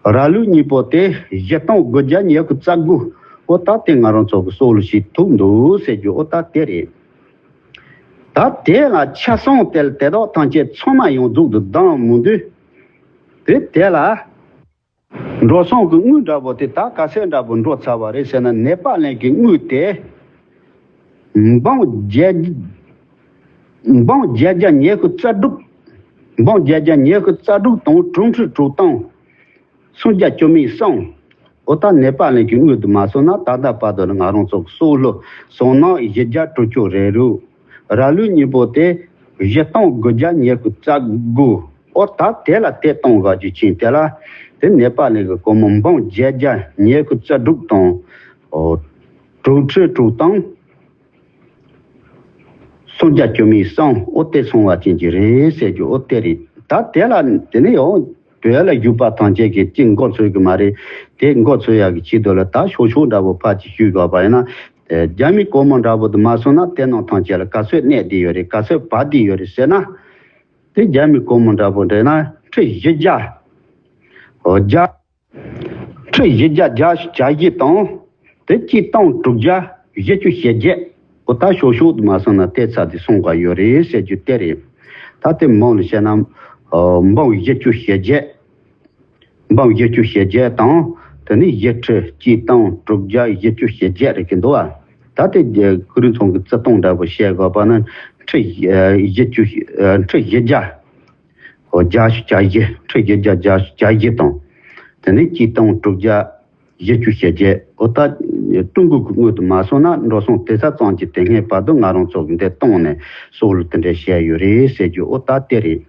ར་ལུག་གཉིས་པོ་དེ་བཞི་སྟོང་དགུ་བརྒྱ་ཉི་ཤུ་རྩ་དགུ། ཨོ་ད་དེ་ང་རང་ཚོ་གི་སྲོག་བླུ་བྱས་ཐུབ་འདུག་ཟེར་རྒྱུ་ཨོ་ད་དེ་རེད། ད་དེ་ལ་ཆ་ཚང་དེ་དེ་དག་ཐམས་ཅད་ཚང་མ་ཡོངས་རྫོགས་དུ་བསྡམས་མི་འདུག་དེ་དེ་ལ་འགྲོ་སོང་གི་དངུལ་འདྲ་པོ་དེ་ད་ག་ཚད་འདྲ་པོ་འགྲོ་ཚར་བ་རེད་ཟེར་ན་ནེ་པ་ལན་གྱི་དངུལ་དེ་འབུམ་བརྒྱད་འབུམ་བརྒྱད་བརྒྱ་ཉི་ཤུ་རྩ་དྲུག་འབུམ་བརྒྱད་བརྒྱ་ཉི་ཤུ་རྩ་དྲུག་དང་དྲུག་ཁྲི་དྲུག་སྟོང་སུམ་བརྒྱ་བཅུ་མེད་གསུམ། ཨོ་ད་ནེ་པ་ལན་གྱི་དངུལ་དུ་མ་སོང་ན་ད་ལྟ་བར་དུ་ནི་ང་རང་ཚོ་གི་སྲོག་བླུ་སོང་ན་བཞི་བརྒྱ་དྲུག་ཅུ་རེ་དྲུག་ར་ལུག་གཉིས་པོ་དེ་བཞི་སྟོང་དགུ་བརྒྱ་ཉི་ཤུ་རྩ་དགུ། ཨོ་ད་དེ་ལ་དེ་གཏོང་དགོས་རྒྱུ་ཅན་དེ་ལ་དེ་ནེ་པ་ལན་གྱི་སྒོར་མོ་འབུམ་བརྒྱད་བརྒྱ་ཉི་ཤུ་རྩ་དྲུག་དང་། ཨོ་དྲུག་ཁྲི་དྲུག་སྟོང་། སུམ་བརྒྱ་བཅུ་མེད་གསུམ། ཨོ་དེ་སོང་བ་ཅན་གྱི་རེད་ཟེར་རྒྱུ་ཨོ་དེ་རེད། ད་དེ་ལ་དེ་ནས་ཡང་བོད་ལ་བཞུགས་པ་ཐམས་ཅད་ཀྱིས་ཅི་མགོ་ཚོས་གི་མ་རེད། དེ་མགོ་ཚོས་ཡག་གི་ཆེད་དུ་ལ་ད་ཤོག་ཤོག་འདྲ་པོ་ཕར་ཅིག་ཞུས་དགོས་པ་ཡིན་ན། རྒྱ་མི་སྒོར་མོ་འདྲ་པོ་དུ་མ་སོང་ན་དེ་ནང་ཐམས་ཅད་ལ་ག་ཚོད་གནས་བསྡད་ཡོད་རེད་ག་ཚོད་བབས་བསྡད་ཡོད་རེད་ཟེར་ན། དེ་རྒྱ་མི་སྒོར་མོ་འདྲ་པོ་འདྲ་ན་ཁྲི་བཞི་བརྒྱ། ཨོ་བརྒྱ། ཁྲི་བཞི་བརྒྱ་བརྒྱད་ཅུ་གྱ་བཞི་དང་། དེ་གཅིག་སྟོང་དྲུག་བརྒྱ་བཞི་བཅུ་ཞེ་བརྒྱད། ཨོ་ད་ཤོག་ཤོག་ཏུ་མ་སོང་ན་དེ་ཚ་དེ་སོང་བ་ཡོད་རེད་ཟེར་རྒྱུ་དེ་རེད། ད་དེ་མང་ལ་བཤད་ན། འབུམ་བཞི་བཅུ་ཞེ་བརྒྱད། འབུམ་བཞི་བཅུ་ཞེ་བརྒྱད་དང་། དེ་ནི་བཞི་ཁྲི་གཅིག་སྟོང་དྲུག་བརྒྱ་བཞི་བཅུ་ཞེ་བརྒྱད་རེད་ཀྱི་འདུག་བ། ད་དེ་ཀུ་རི་ཚང་གི་བརྩི་སྟངས་འདྲ་པོ་བཤད་དགོས་པ་ན་ཁྲི་བཞི་བཅུ་ཁྲི་བཞི་བརྒྱ། ཨོ་བརྒྱད་ཅུ་གྱ་བཞི། ཁྲི་བཞི་བརྒྱ་བརྒྱད་ཅུ་གྱ་བཞི་དང་། དེ་ནས་གཅིག་སྟོང་དྲུག་བརྒྱ་བཞི་བཅུ་ཞེ་བརྒྱད། ཨོ་ད་ཀྲུང་གོ་གི་དངུལ་དུ་མ་སོང་ན་འགྲོ་སོང་དེ་ཚ་ཙམ་གྱི་དེ་སྔའི་བར་དུ་ང་རང་ཚོ་གི་འདི་གཏོང་ནས་སྲོག་བླུ་དེ་འདྲ་བྱས་ཡོད་རེད་ཟེར་རྒྱུ་ཨོ་ད་དེ་རེད།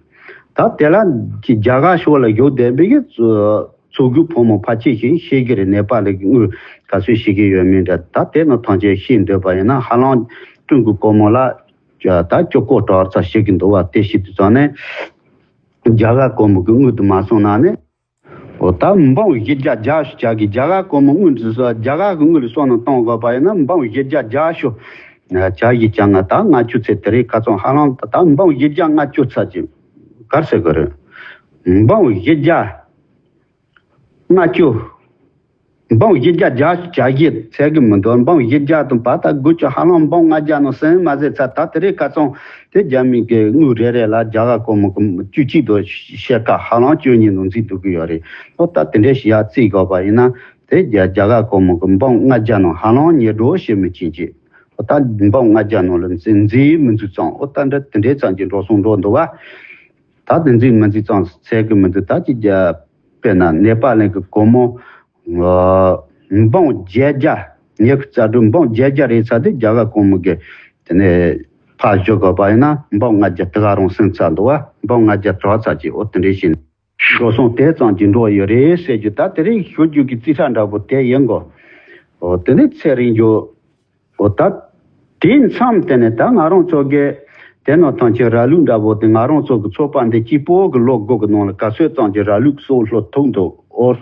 ད་དེ་ལ་ཀྱི་རྒྱ་གར་ཕྱོགས་ལ་བཞུགས་བསྡད་པའི་གི་ཚོ་གི་ཕོ་མོ་ཕལ་ཆེར་ཞིག་ཤེས་ཀྱི་རེད། ནེ་པ་ལི་གི་དངུལ་ག་ཚོད་ཤེས་ཀྱི་ཡོད་མིན་འདྲ། ད་དེ་ནི་ཐམས་ཅད་ཤེས་འདོད་པ་ཡིན་ན་ཧ་ལམ་ཀྲུང་གོའི་སྒོར་མོ་ལ་ད་བཅུ་སྐོར་གྲངས་ཙམ་ཤེས་ཀྱི་འདུག་བ། དེ་ཤེས་དུས་ཙང་ནས་རྒྱ་གར་སྒོར་མོ་གི་དངུལ་དུ་མ་སོང་ན་ནི། འོ་ད་འབུམ་བཞི་བརྒྱ་བརྒྱད་ཅུ་གྱ་གི་རྒྱ་གར་སྒོར་མོ་དངུལ་དུ་སོ་རྒྱ་གར་གི་དངུལ་སོང་ནང་གཏོང་དགོས་པ་ཡིན་ན་འབུམ་བཞི་བརྒྱ་བརྒྱད་ཅུ་གྱ་གི་གྱ་ལྔ་ད་ལྔ་བཅུ་ཚེ་དེ་རེད། ཁ་ཚོན་ཧ་ལམ་ད་འབུམ་བཞི་བརྒྱ་ལྔ་བཅུ་ཚ་ཅིག་གར་ཟེར་དགོས་རེད། འབུམ་བཞི་བརྒྱ་ལྔ་བཅུ། འབུམ་བཞི་བརྒྱ་བརྒྱད་ཅུ་གྱ་བཞི་ཚད་ཀྱི་མི་འདུག་འབུམ་བཞི་བརྒྱ་དང་བར་ཐག་དགུ་བཅུ་ཧ་ལམ་འབུམ་ལྔ་བརྒྱ་ནང་ཟིན་མ་ཟིན་ཚ་ད་དེ་རེད། ཁ་ཚོན་དེ་རྒྱ་མི་གི་དངུལ་རེ་རེ་ལ་རྒྱ་གར་སྒོར་མོ་གི་བཅུ་གཅིག་དང་ཕྱེད་ཀ་ཧ་ལམ་བཅུ་གཉིས་ནང་འཛུལ་འདུག་གི་ཡོད་རེད། ཨོ་ད་དེ་འདྲའི་ཞིག་ཡར་རྩིས་དགོས་པ་ཡིན་ན་དེ་རྒྱ་རྒྱ་གར་སྒོར་མོ་གི་འབུམ་ལྔ་བརྒྱ་ནང་ཧ་ལམ་ཉེ་འགྲོ་ཞེ་མི་ཅན་གྱི་ཨོ་ད་འབུམ་ལྔ་བརྒྱ་ནང་ལ་འཛིན་འཛིན་མི་འཛུལ་ཙང་ཨོ་ད་འདྲ་དེ་འདྲའི་ཙམ་གྱི་འགྲོ་སོང་འགྲོ་འདུག་བ། ད་དེ་འཛིན་མི་འཛིན་ཙང་ཚད་ཀྱི་མི་འདུག་ད་ཅི་རྒྱ་དཔེར་ན་ནེ་པ་ལན་གྱི་སྒོར་མོ། ཨ། འབུམ་བརྒྱད་བརྒྱ། ཉི་ཤུ་རྩ་དྲུག་འབུམ་བརྒྱད་བརྒྱ་རེད་ཚར་དུས། རྒྱ་གར་གོང་མ་གི་དེ་ནས་ཕར་ཞོག་དགོས་པ་ཡིན་ན་འབུམ་ལྔ་བརྒྱ་དེ་ག་རང་ཟིན་ཚར་འདུག་བ། འབུམ་ལྔ་བརྒྱ་དྲག་ཚར་གྱི། འོ་དེ་འདྲས་བྱས་ནས་འགྲོ་སོང་དེ་ཙམ་གྱི་འགྲོ་ཡོད་རེད་ཟེར་རྒྱུ། ད་དེ་རིང་ཞུ་རྒྱུ་གི་རྩིས་ཁྲ་འདྲ་པོ་དེ་ཡིན་གོ། འོ་དེ་ནས་ཚེ་རིང་རྒྱུ། འོ་ད་དེ་མཚམས་དེ་ནས་ད་ང་རང་ཚོ་གི་དེ་ནང་ཐམས་ཅད་ར་ལུག་འདྲ་པོ་དེ། ང་རང་ཚོ་གི་ཚོགས་པ་འདི་གཅིག་པོ་གི་ལོ་དགུ་གི་ནང་ལ་ག་ཚོད་ཙམ་གྱི་ར་ལུག་གསོ་ལྷོད་ཐུབ་འདུག། འོ་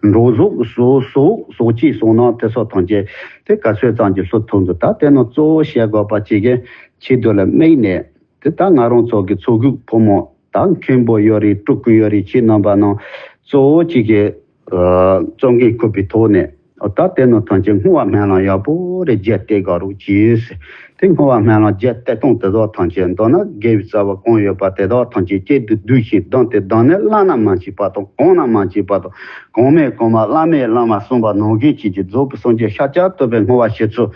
འབྲོང་གཟུགས་ཀྱི་གསོ་གསོ་གསོ་བྱེད་སོང་ན་དེ་ཚོ་ཐམས་ཅད་དེ་ག་ཚོད་ཙམ་གྱི་ལྷོད་ཐུབ་འདུག། ད་དེ་ནང་གཙོ་བོ་བཤད་དགོས་པ་གཅིག་གི་ཆེད་དུ་ལ་དམིགས་ནས། དེ་ད་ང་རང་ཚོ་གི་ཚོགས་ཞུགས་ཕོ་མོ་ད་མཁན་པོ་ཡོད་རེད། སྤྲུལ་སྐུ་ཡོད་རེད། ཁྱེད་རྣམ་པ་ནང་གཙོ་བོ་གཅིག་གི་ཨ་གཙོ་འགན་འཁུར་བའི་ཐོག་ནས། ད་དེ་ནང་ཐམས་ཅད་བསྔོ་བ་སྨོན་ལམ་ཡག་པོ་རེ་རྒྱས་བཏབ་དགོས་རོགས་གྱིས། དེ་བསྔོ་བ་སྨོན་ལམ་རྒྱས་བཏབ་སྟངས་དེ་དག་ཐམས་ཅད། མདོར་ན་དགེ་བའི་རྩ་བ་གང་ཡོད་པ་དེ་དག་ཐམས་ཅད་གཅིག་ཏུ་བསྡུས་ཤིང་བསྡམས་ཏེ། བསྡམས་ནས་བླ་ན་མ་མཆིས་པ་དང་། གོང་ན་མ་མཆིས་པ་དང་། གོང་མའི་གོང་མ་བླ་མའི་བླ་མ་གསུམ་པ་ནང་བཞིན་བྱས་ཀྱི་རྫོགས་པའི་སངས་རྒྱས་ཤཱཀྱ་ཐུབ་པའི་བསྔོ་བ་བྱེད་ཚུལ།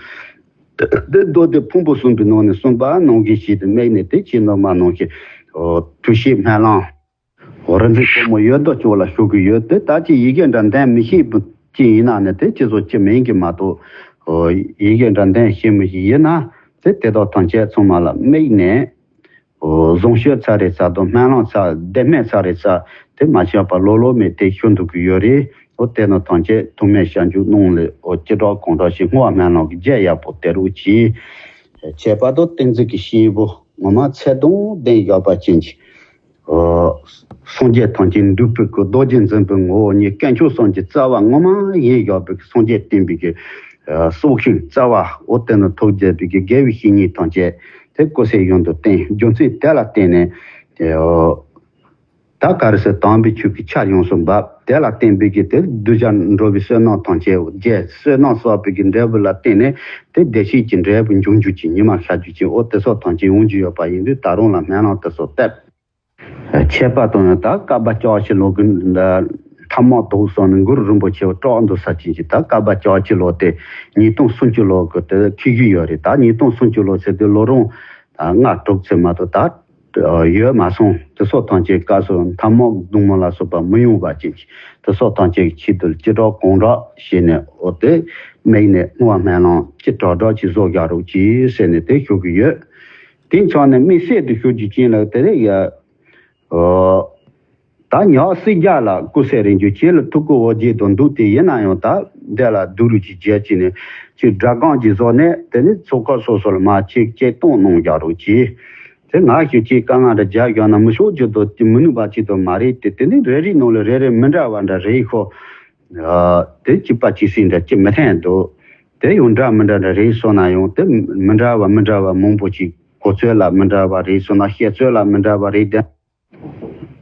དེ་མདོ་སྡེ་ཕུང་པོ་གསུམ་པའི་ནང་ནས་གསུངས་པ་ནང་བཞིན་བྱས་ཏེ་དམིགས་ནས། དེ་ཁྱེད་རྣམ་པ་ནང་བཞིན་ཐུགས་བཞེད་སྨོན་ལམ། རིག་འཛིན་ཕོ་མོ་ཡོད་དོ་ཅོག་ལ་ཞུ་གི་ཡོད། དེ་ད་ཅི་ཡི་གེ་འདྲ་འདོན་མི་ཤེས་པ་ཅིག་ཡིན་ན་ནི་དེ་ཅི་བཟོ་ཅི་མིན་གྱི་མ་གཏོགས། ཡི་གེ་འདྲ་འདོན་ཤེས་མི་ཞིག་ཡིན་ན་དེ་དེ་དག་ཐམས་ཅད་ཚང་མ་ལ་དམིགས་ནས། བཟང་སྤྱོད་ཚར་རེ་ཚར་དང་། སྨོན་ལམ་ཚར། བདེན་སྨོན་ཚར་རེ་ཚར། དེ་མ་བྱས་པ་ལོག་ལོག་མེད་དེ་ཞུ་འདུག་གི་ཡོད་རེད། འོ་དེ་ནི་ཐམས་ཅད་ཐུགས་སྨོན་ཞབས་འཇུག་གནང་ལས། འོ་ཅི་དྲག་གང་དྲག་ཞིག་བསྔོ་བ་སྨོན་ལམ་གྱི་རྒྱས་ཡག་པོ་དེ་རུ་གྱིས། ཁྱད་པར་དུ་བསྟན་འཛིན་གྱི་སྐྱེས་བུ་ངོ་མ་ཚད་དང་ལྡན་ཡོད་པ་ཅན་གྱི་སངས་རྒྱས་ཐམས་ཅད་འདུས་པའི་སྐུ། རྡོ་རྗེ་འཛིན་པའི་ངོ་བོ་ཉིད། དཀོན་མཆོག་གསུམ་གྱི་རྩ་བ་ངོ་མ་ཡིན་ཡོད་པའི་སངས་རྒྱས་བསྟན་པའི་གི་སྲོག་ཤིང་རྩ་བ། འོ་དེ་ནི་ཐོབ་བྱས་པའི་གི་དགེ་བའི་བཤེས་གཉེན་ཐམས་ཅད་དེ་སྐུ་ཚེ་ཡུན་དུ་བརྟན། རྒྱུ་མཚན་དེ་ལ་བརྟེན་ནས་ད་ག་རེ་ཟེར། དམ་པའི་ཆོས་ཀྱི་ཆར་ཡོངས་སུ་འབབ། དེ་ལ་བརྟེན་པའི་གི་དེ་གདུལ་བྱ་འགྲོ་བའི་བསོད་ནམས་ཐམས་ཅད་རྒྱས། བསོད་ནམས་བསགས་པའི་གི་འབྲས་བུ་ལ་བརྟེན་ནས་དེ་བདེ་གཤེགས་ཀྱི་འབྲས་བུ་འབྱུང་འགྱུར་གྱི་ཉི་མ་ཤར་རྒྱུ་ཅན། འོ་དེ་སོགས་ཐམས་ཅད་ཡོང་རྒྱུ་ཡོད་པ་ཡིན་དུས། ད་རུང་ལ་སྨོན་ལམ་དེ་སོགས་བཏབ། ཁྱད་པར་དུ་ཡང་ད་བསྐལ་པ་བཅུ་གཅིག་ལོ་གི་མཐའ་མ་རྫོགས་སོང་ནས་གུ་རུ་རིན་པོ་ཆེ་སྐྲག་འདུག་ས་ཅན་གྱི། ད་བསྐལ་པ་བཅུ་གཅིག་ལོ་དེ་ཉིས་སྟོང་སུམ་ཅུ་ལོ་གི་དེ་འཁེལ་གྱི་ཡོད་རེད། ད་ཉིས་སྟོང་སུམ་ཅུ་ལོ་ཟེར་དུས་ལོ་རིམ་ལྔ་དྲུག་ཙམ་མ་གཏོགས་ད་ཡོད་མ་སོང་། དེ་སོགས་ཐམས་ཅད་སྐབས་སུ་མཐའ་མ་གདུང་མ་ལ་སོགས་པ་མི་ཡོང་བ་ཅན་གྱི། དེ་སོགས་ཐམས་ཅད་ཀྱི་ཆེད་དུ་ཅི་དྲག་གང་དྲག་བྱས་ནས། འོ་དེ་དམིགས་ནས་བསྔོ་བ་སྨོན་ལམ་ཅི་དྲག་དྲག་ཅིག་བཟོ་རྒྱག་རོགས་གྱིས་ཟེར་ནས་དེ་ཞུ་གི་ཡོད། དེ་ཆགས་ནས་དམིགས་བསལ་དུ་ཞུ་རྒྱུ་ཅན་ལ་དེ་རེད་ཡ། ཨོ། ད་ཉག་སྲིད་རྒྱལ་ལ་སྐུ་ཚེ་རིང་རྒྱུ། ཁྱེད་ལ་ཐུགས་ཁུར་འོ་བརྒྱལ་དུ་འདུག། དེ་ཡིན་ན་ཡང་ད་འདི་ལ་སྡུག་རུས་ཀྱི་རྒྱལ་ཅིག་ནས་ཅིག་སྒྲ་སྒམ་གྱིས་བཟོས་ནས། དེ་ནི་ཚོགས་ཁག་སོ་སོ་ལ་མ་ཅིག་སྐད་གཏོང་གནང་རྒྱག་རོགས་གྱིས། དེ་ང་ཞིག་ཅིག་དཀའ་ངལ་འདྲ་རྒྱག་ཡོང་ན་མི་ཆོག་རྒྱུ་དང་མི་ནུས་པ་ཅིག་དང་མ་རེད་དེ། དེ་ནི་རེ་རེ་ནང་ལ་རེ་རེ་མི་འདྲ་བ་འདྲ་རེད་ཤོག། དེ་གཅིག་པ་གཅིག་སྲིད་འདྲ་ཅིག་མི་འཐེན་འདུག། དེ་ཡང་འདྲ་མི་འདྲ་འདྲ་རེད་སོང་ན་ཡང་དེ་མི་འདྲ་བ་མི་འདྲ་བ་མང་པོ་ཅིག། གོ་ཚོད་ལ་མི་འདྲ་བ་རེད་སོང་ན་བཤད་ཚོད་ལ་མི་འདྲ་བ་རེད་དེ།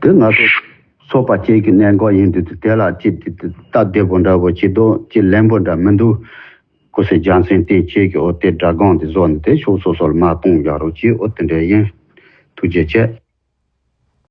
དེ་ང་ཚོ་ཚོགས་པ་གཅིག་གི་གནད་འགག་ཡིན་དུས་དེ་ལ་ཅིག་དེ་དེ་སྟབས་བདེ་པོ་འདྲ་པོ་ཅིག་འདུག། ཅིག་ལན་པོ་འདྲ་མི་འདུག། སྐུ་ཚེ་རྒྱལ་མཚན་བསྟན་ཁྱེད་ཀྱིས་འོ་དེ་སྒྲ་སྒམ་དེ་བཟོས་ནས་དེ་ཕྱོགས་སོ་སོར་མར་གཏོང་རྒྱག་རོགས་གྱིས། འོ་དེ་འདྲ་ཡིན། ཐུགས་རྗེ་ཆེ།